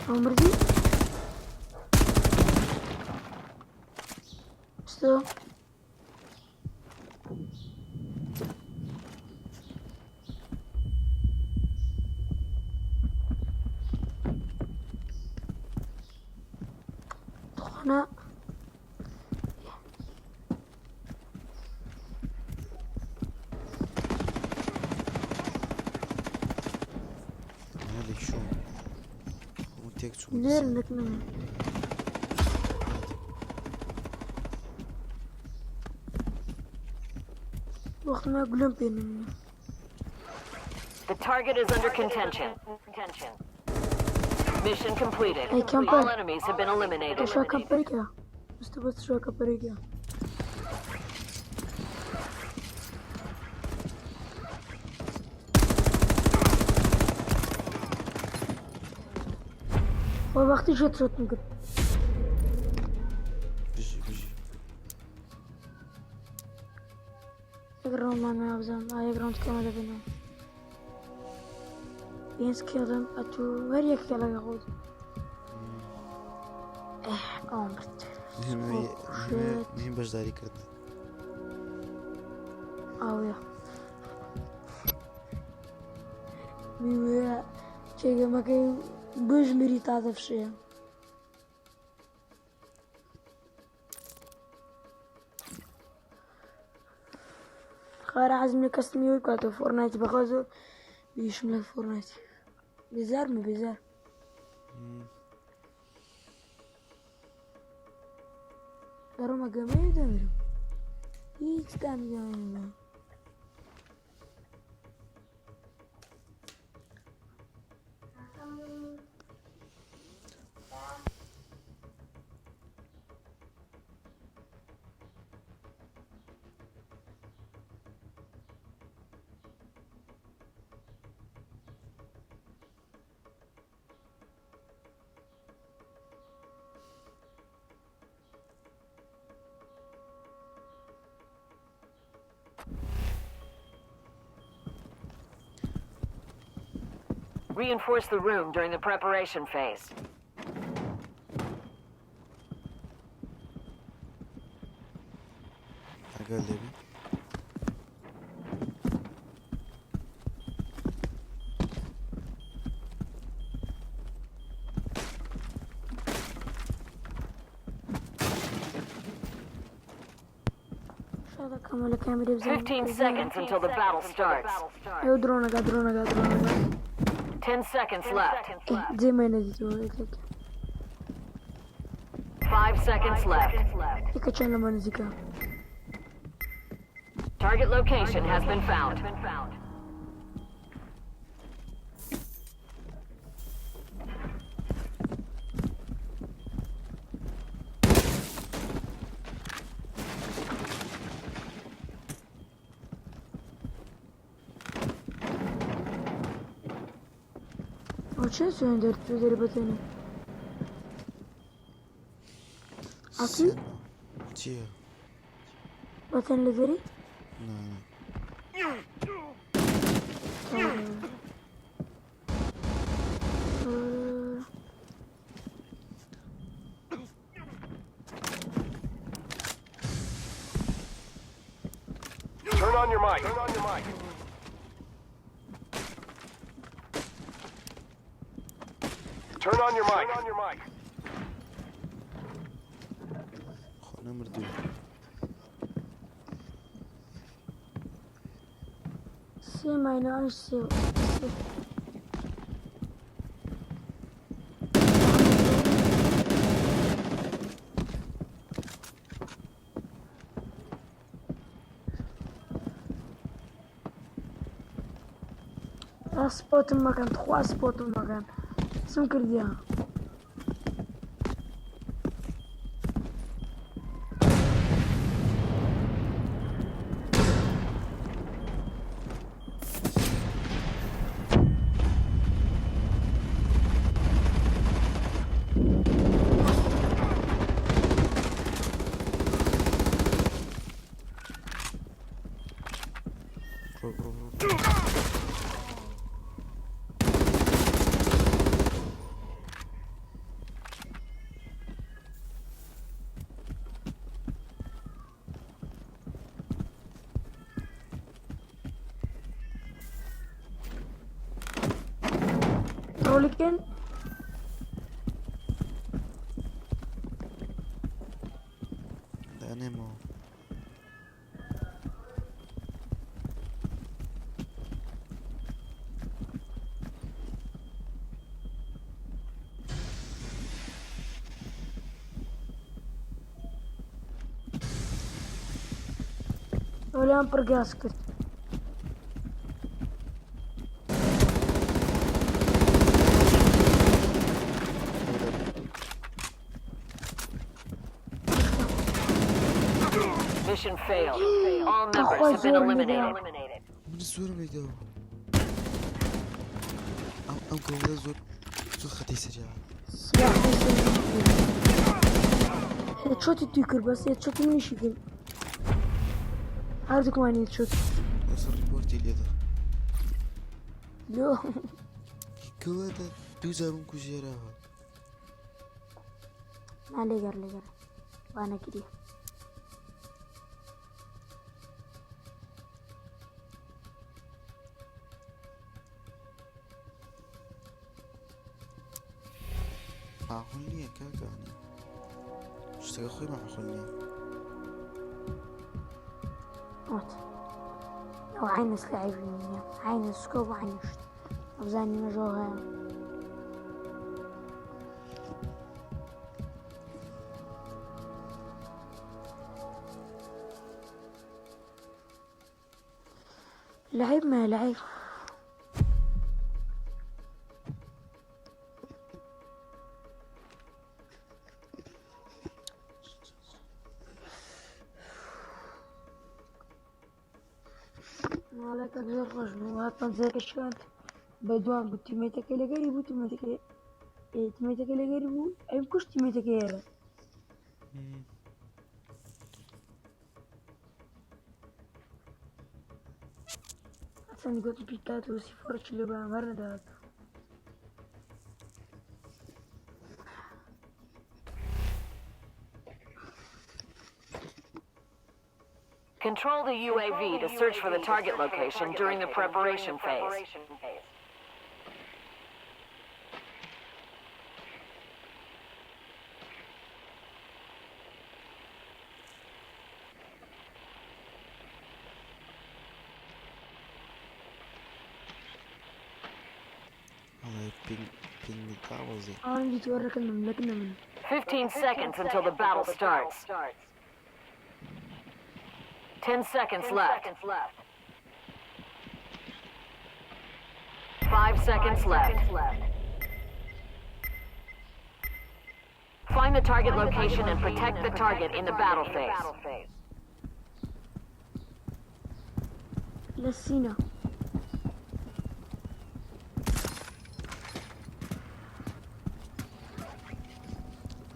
ئەو مردی؟ بەستۆ. تخۆنا. لە چۆن هەموو تێک چوو. لێرە نەکنم. وەختما گولەم پێ نەمێنێ. The target is under contention. Mission completed. Hey, camper. All enemies have been eliminated. شوە کەمپەرێکە بەستە بەست شوە کەمپەرێکە. وە وەختی headshot م کرد. بژی بژی. یەک round مان مایە بزانم ئا یەک round کەمە دەبینەوە. پێنج kill م ئەتوو هەر یەک kill ەکە خۆت. ئێه ئەوم برد. shit. مهم بەشداری کردن. ئاویە. میوەیە چێگەمەکەی بژمری تا دەفشەیە. خارە حەزم لە کەسمی وی بکاتەوە فۆرنایتی بەخوا زۆر بیشم لە فۆرنایتی بێزارمە بێزار. دەڕۆمە گەمەی دەمرم هیچ تامی گەمە نەما. Reinforce the room during the preparation phase. ئەگەر لێبی. شادەکەمە لە کامێرە بزانم. 15 seconds until the battle starts. ئەو درۆنەکە درۆنەکە درۆنەکە. 10 seconds left. جێمای نەدیتەوە یەکێک. 5 seconds left. یەکە چەند لەمە نزیکە. Target location has been found. ئەو چێ سوێن دەرچوو دەری بەتێنێ. ئەکی چییە؟ بەتێن لە دەری؟ نا نا. Turn on your mic. Turn on your mic. Turn on your mic. Turn on your mic. خۆ نەمردووی. سێ ماینە ئەش سێ سێ. spot م مەکەن تخوا spot م مەکەن چم کردیە. بڕۆ بڕۆ بڕۆ. رۆلیکن دانێمەوە. ئەولیان پڕگاز کرد. Mission failed. All members تخوای have been زۆرم eliminated. لێداوە. من زۆرم لێداوە. ئەم ئەم گەورە زۆر زۆر خەتەی سەریا. هێدشۆتی توی کرد بەس هێدشۆتی منیشی کرد هەردووکمان هێدشۆت لەسەر ڕیپۆرتی لێدا. لۆ گەورە دوو جار بووم کوژێراوە. نا لێگەڕ لێگەڕ وانەگری معقول نییە کاکانە. شتەکە خۆی معقول نییە. وات ئەو عینس لعیبی نییە عینس سکۆ بۆ عینشت ئەبزانی مەژۆ هەیە لعيب ما لعيب ماڵەکە زۆر خۆش بوو هات پەنجەکە شکاند بە دوان بوو تیمێتەکەی لەگەری بوو تیمێتەکەی تیمێتەکەی لەگەری بوو ئەم کوشت تیمێتەکەی ئێرە چەند گوتی پیکات و سیفۆرچ لە بەرامبەر نەدات Control the UAV to search for the target location during the preparation phase. ئەڵێ پینگ پینگ داوەزی. ئەوان دیتوەڕەکەن لەکنە من 15 seconds until the battle starts. 10 seconds left. 5 seconds left. Find the target location and protect the target in the battle phase. لە سینە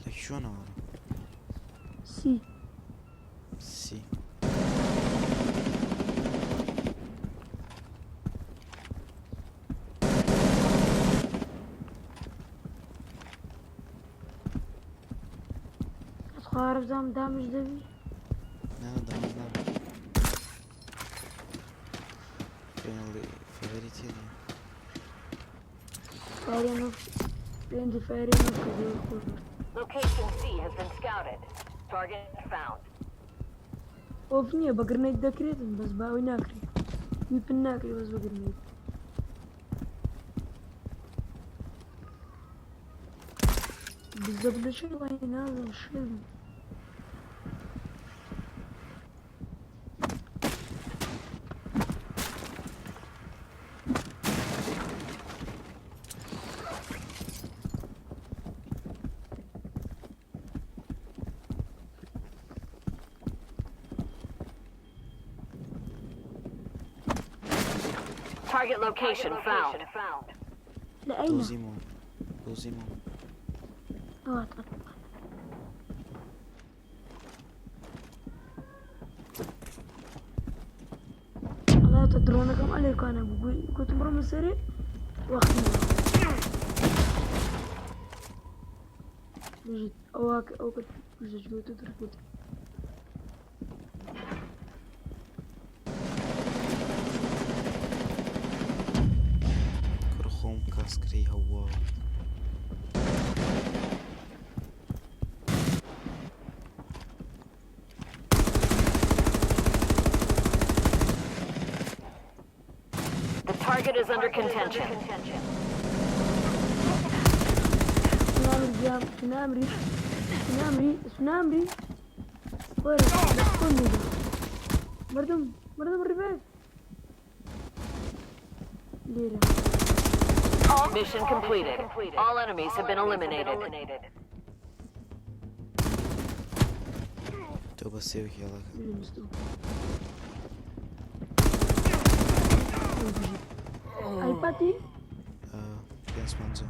لە شوێنەوە سی سی. خوارە بزانم دامش دەبی نا دامز نابێت. فێنڵی فێوەری تێنیە. فاریان پێنج فاریان کردەوە خۆش بوو. Location C has been scouted. Target found. ئۆف نییە بە گرنەیت دەکرێتن بەس باوی ناکرێت ویپن ناکرێت بەس بە گرنەیت بالضبط ليش والله نازل شل Target location found. لأين؟ دۆزیمەوە. دۆزیمەوە. آه، طب. الله تدرونكم عليكم انا بقول كنت مرة من سريع واخذ بجد او او كنت بجد كنت تركض کوڕ خۆم کاسکرەی هەووە. The target is under contention. سنامري جام سنامري سنامري سنامري وين كل ده مردم مردم الريفيز ليلة Mission completed. All enemies have been eliminated. تۆ بە سێوێکی هێڵەکە. لمستو ايبادي پێنج پەنجە.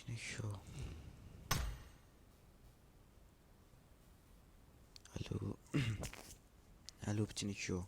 بچینە کوێ؟ ئەلو ئەلو بچینە کوێ؟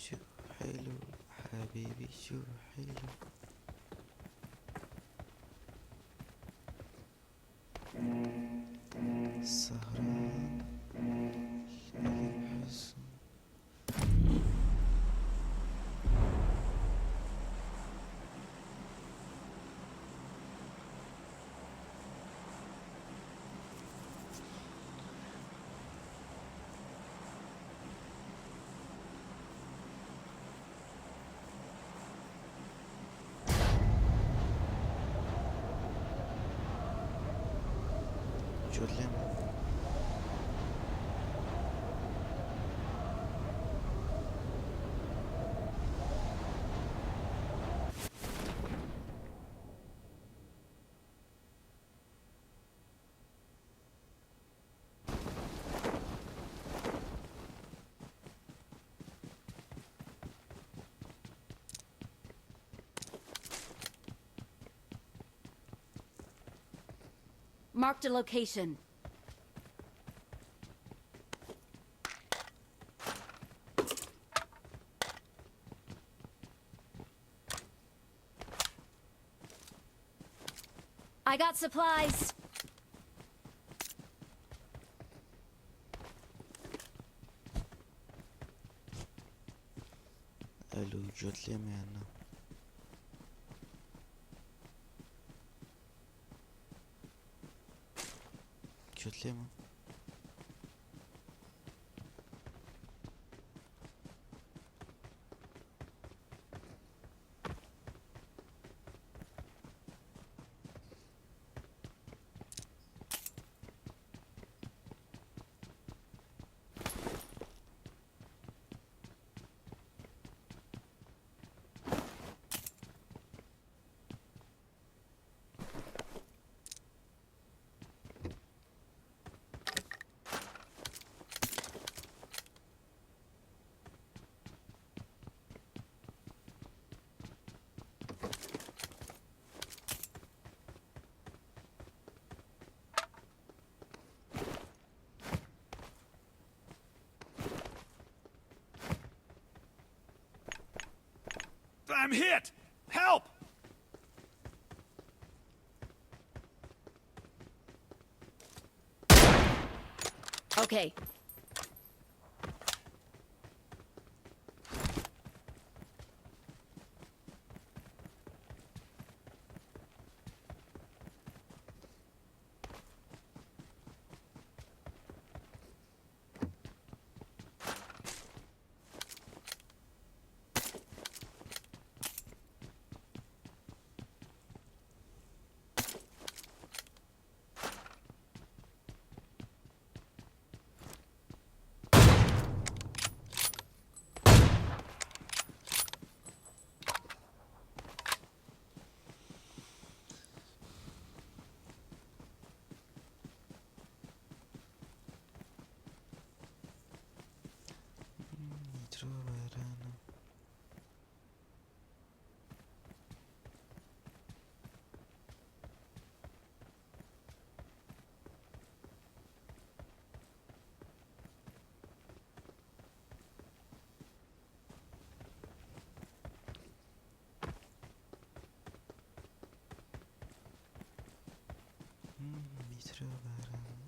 شو حلو حبيبي شو حلو سهران ليالي حزن. جوت لێمە. Marked a location. I got supplies. ئەلو جوت لێمە یان نا؟ جوت لێمە؟ I'm hit! Help! Okay. میترۆ بارانە. میترۆ بارانە.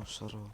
ناو شەڕەوە.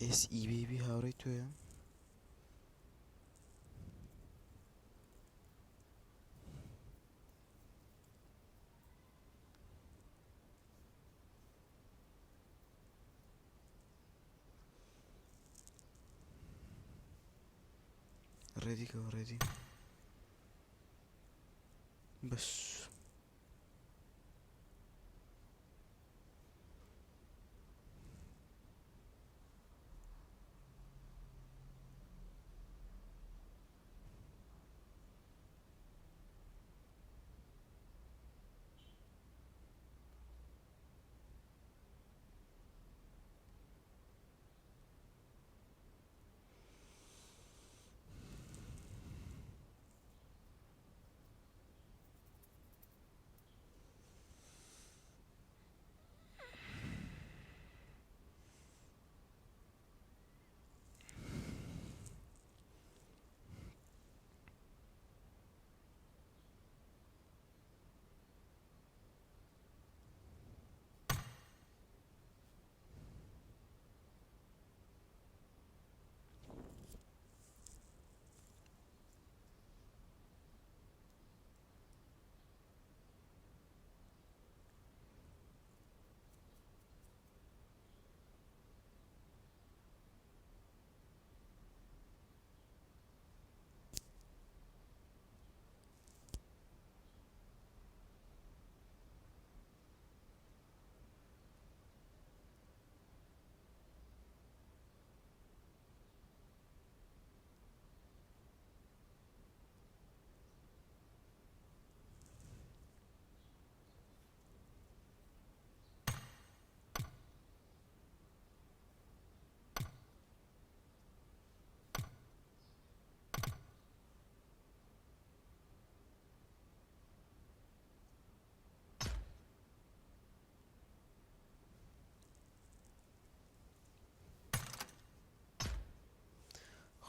ئێس ئی بەیبی هاوڕێی تۆیە؟ ڕێدی کەوە ڕێدی بەس.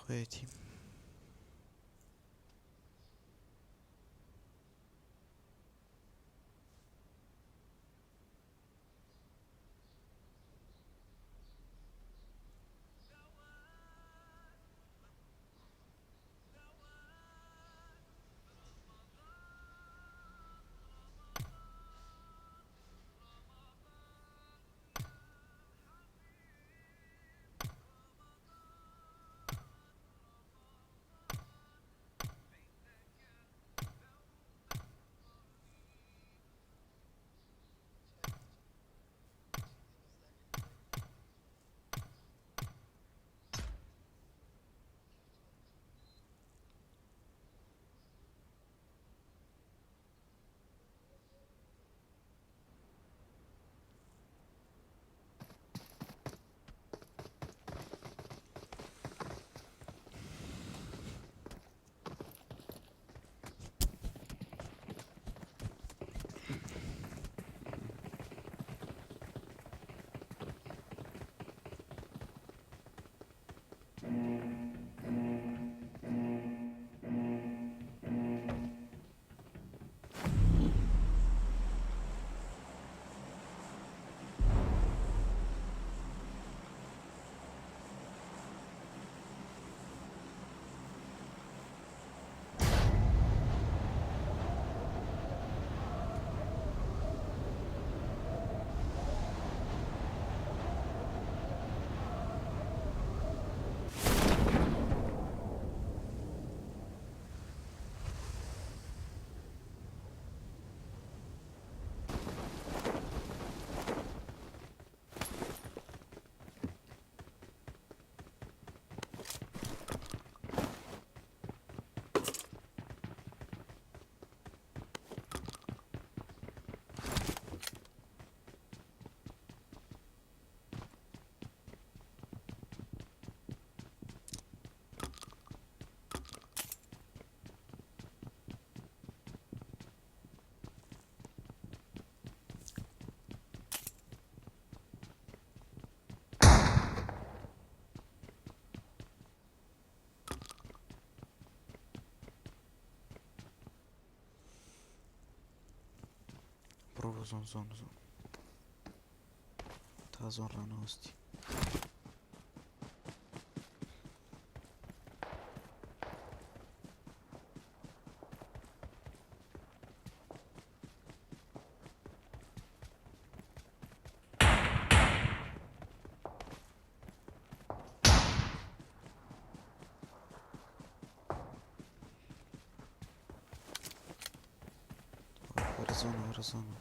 خۆیەتی. بڕۆ بۆ زۆن زۆن زۆن تا زۆن ڕانەوەستی. وەرە zone ە وەرە zone ە.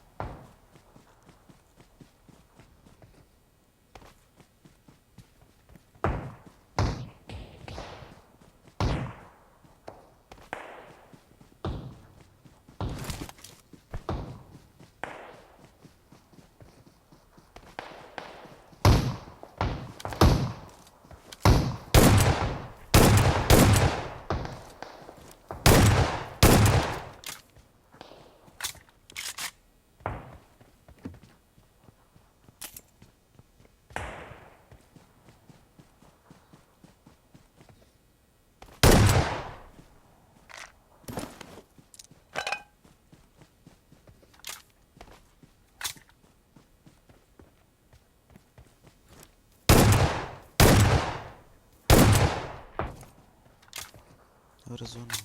وەرە zone ە.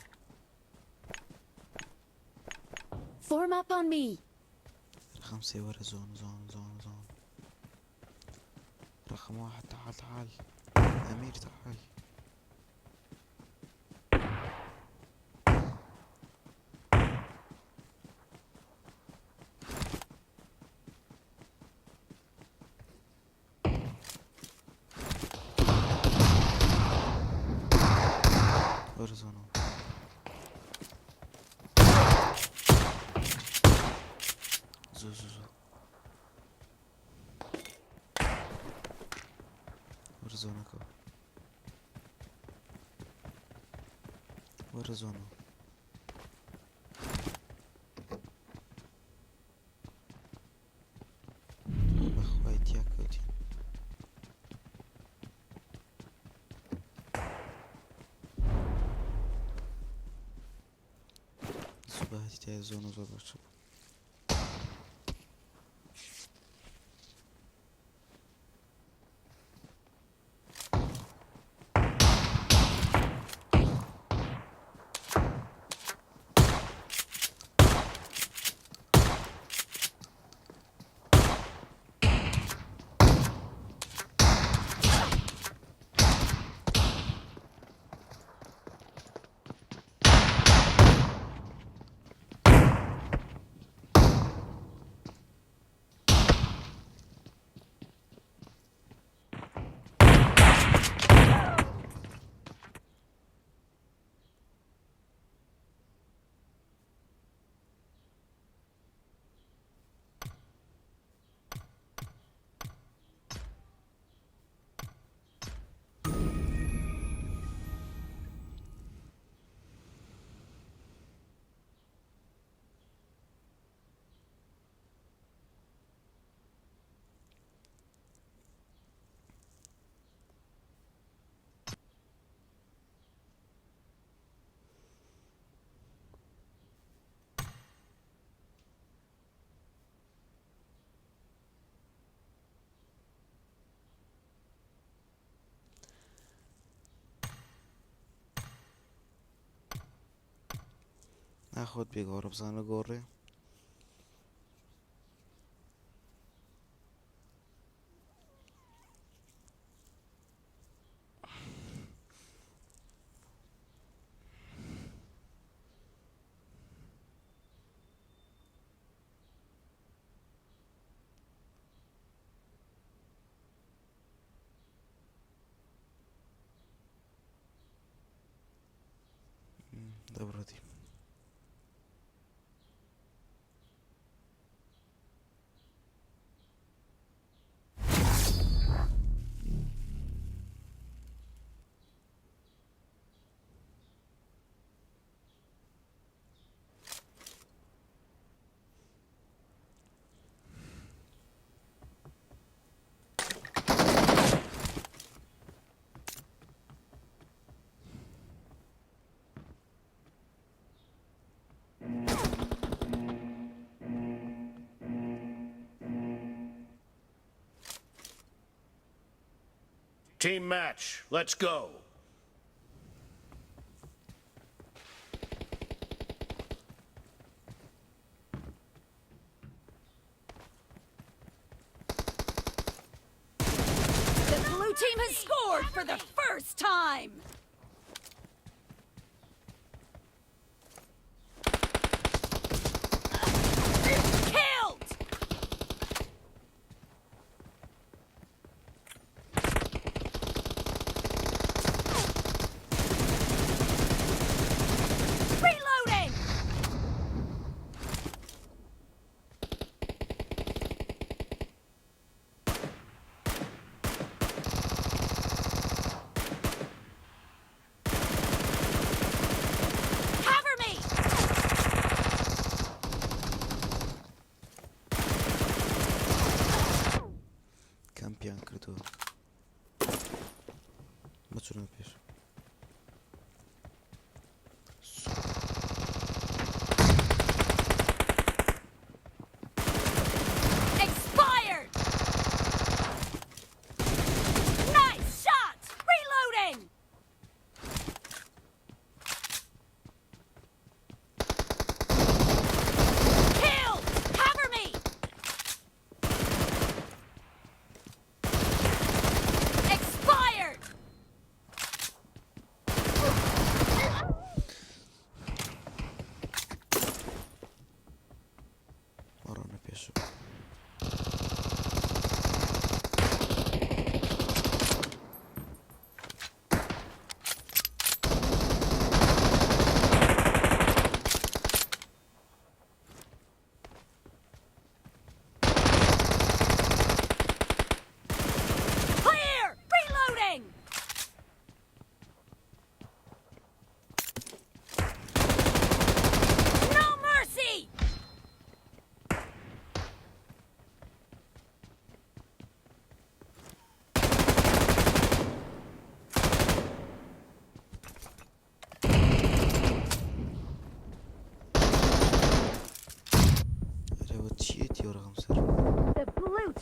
Form up on me. رقم سێ وەرە zone zone zone zone. رقم واحد تعال تعال أمير تعال. وەرە zone ە. زوو زوو زوو. وەرە zone ەکەوە. وەرە zone ە. بەخوای تیا کەوتین. زوو بەهاتی تایە zone ە زۆر باشە بوو. ناخۆت بێگۆڕە بزانە گۆڕێ. دەبڕۆ دی. Team match. Let's go. The blue team has scored for the first time.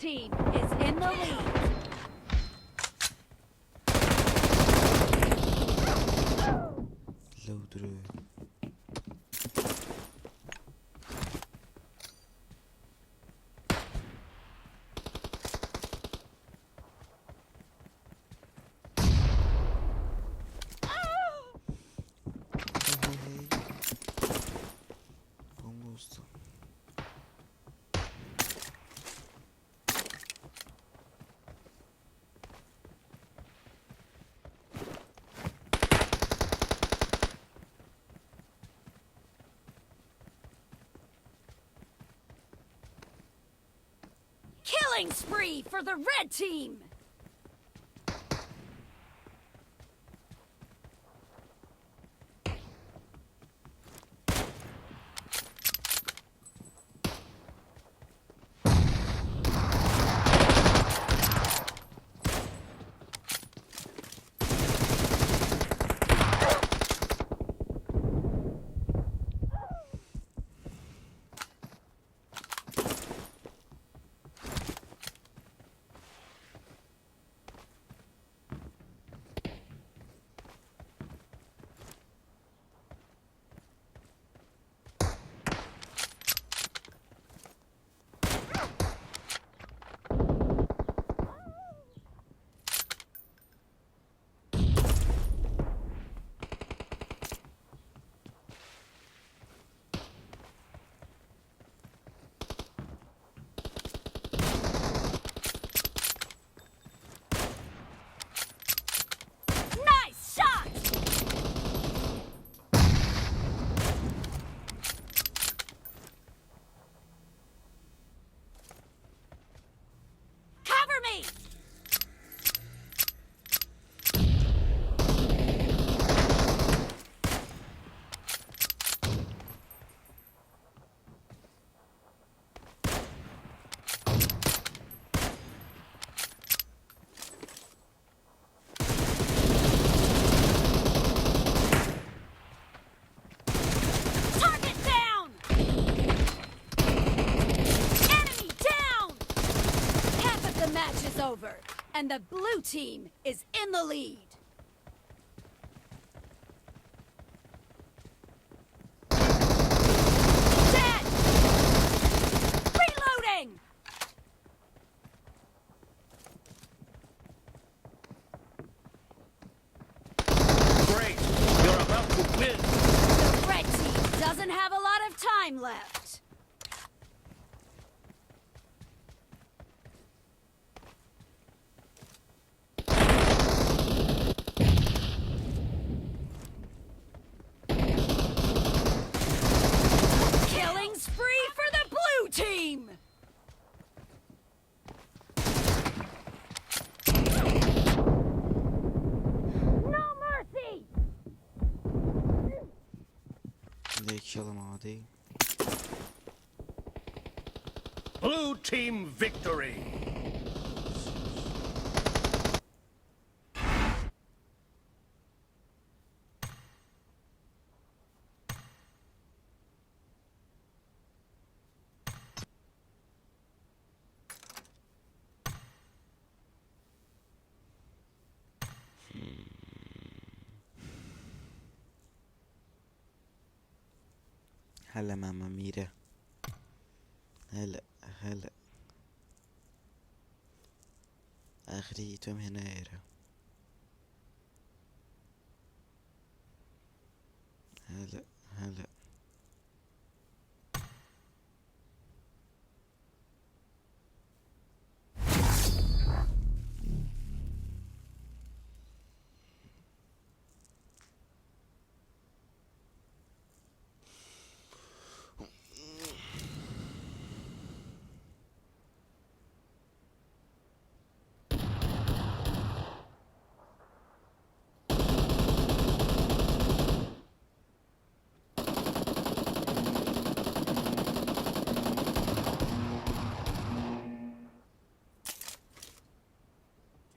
team is in the lead. لەو درۆیە. Hey hey hey. Bomba usta. Killing spree for the red team. Nice shot. Cover me. Target down! Enemy down! Half of the match is over, and the blue team is in the lead. Dead! Reloading! Great. You're about to win. The red team doesn't have a lot of time left. Killing spree for the blue team! No mercy! لێکیڵم ئاوادەی. Blue team victory. هەلە مامە میرە هەلە هەلە ئاخری تۆم هێنایەرە هەلە هەلە.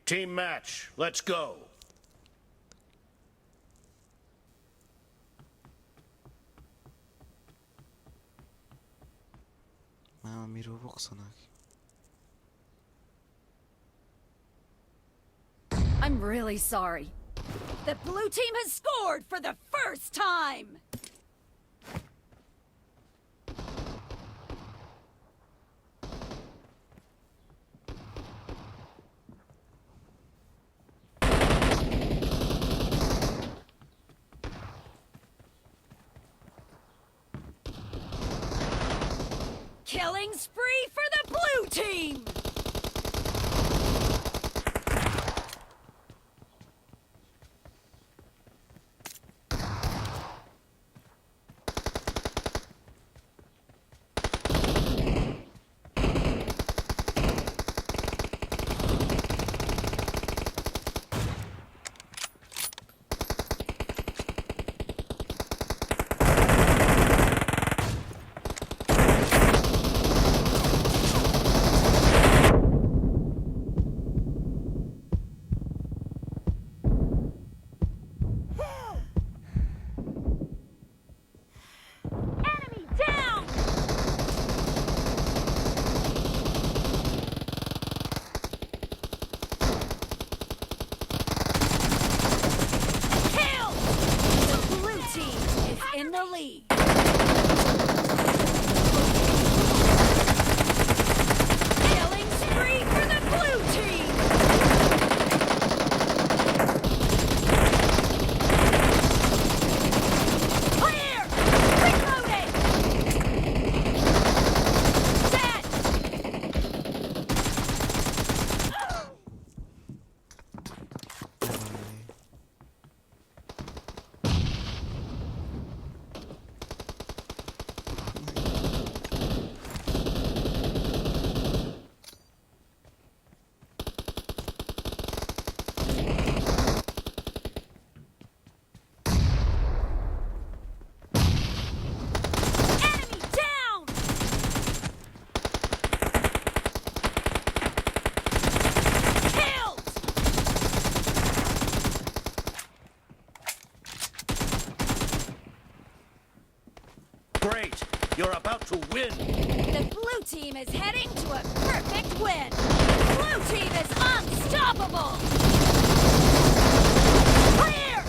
Team match. Let's go. مامە میرۆ بۆ قسە ناکەی؟ I'm really sorry. The blue team has scored for the first time! Killing spree for the blue team! Enemy down! Kill! The blue team is in the lead. Killing spree for the blue team! Clear! Reloading! Dead! Давай. Enemy down! Killed! Great! You're about to win! The blue team is heading to a perfect win! The blue team is unstoppable! Clear!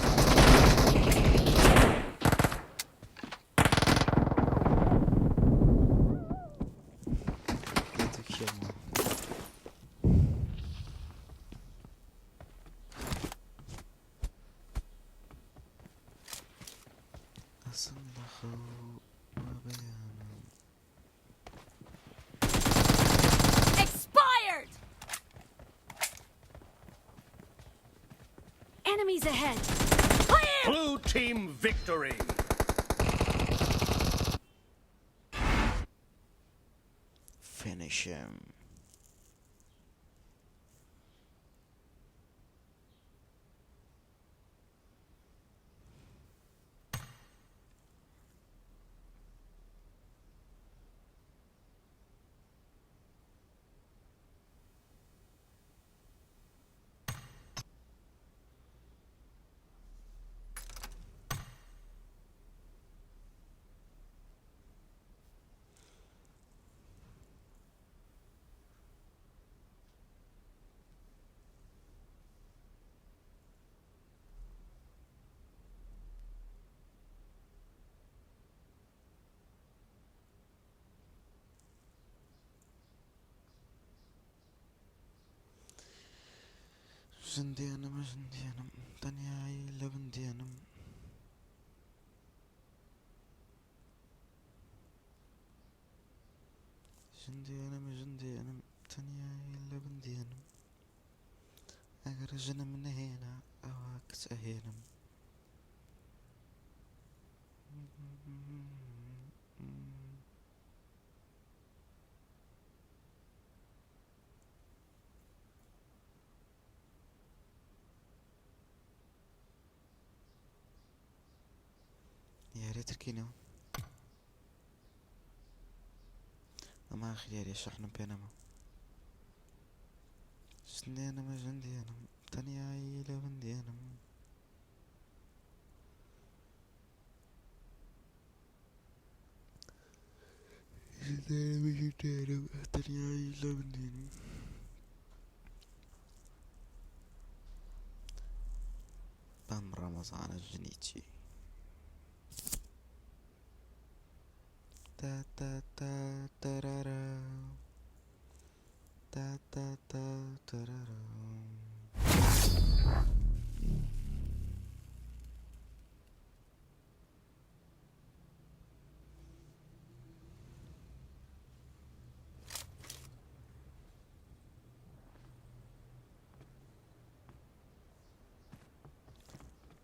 Это херня. Expired! Enemies ahead! Clear! Blue team victory! Finish him. ژندێنم ژندێنم تەنیایی لە بندێنم. ژندێنم ژندێنم تەنیایی لە بندێنم ئەگەر ژنم نەهێنا ئەوە کچ ئەهێنم. یاریە ترکینەوە ئەمە ئاخر یاریە شەحنم پێ نەما. ژندێنم ژندێنم تەنیایی لە بندێنم. ژندێنم ژندێنم تەنیایی لە بندێنم. ڕەمەزانە ژنی چی تا تا تا تەرەرە تا تا تا تەرەرە.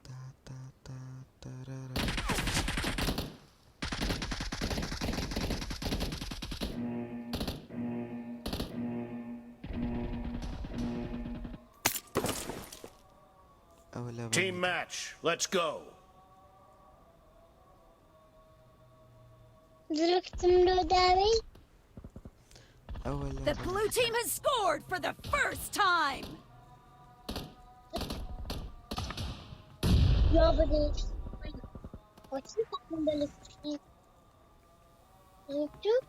تا تا تا تەرەرە. ئەوە لە Team match. Let's go. درکتم لۆ داوی ئەوە لە The blue team has scored for the first time. یا بدەی وەچی بەلسکی یوتیوب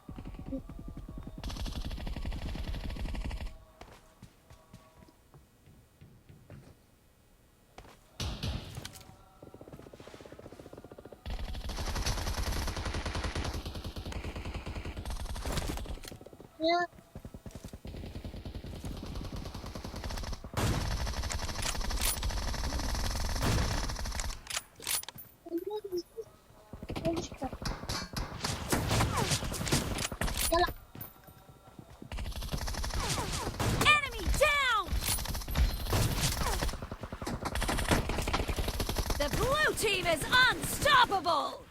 یا يلا Enemy down! The blue team is unstoppable!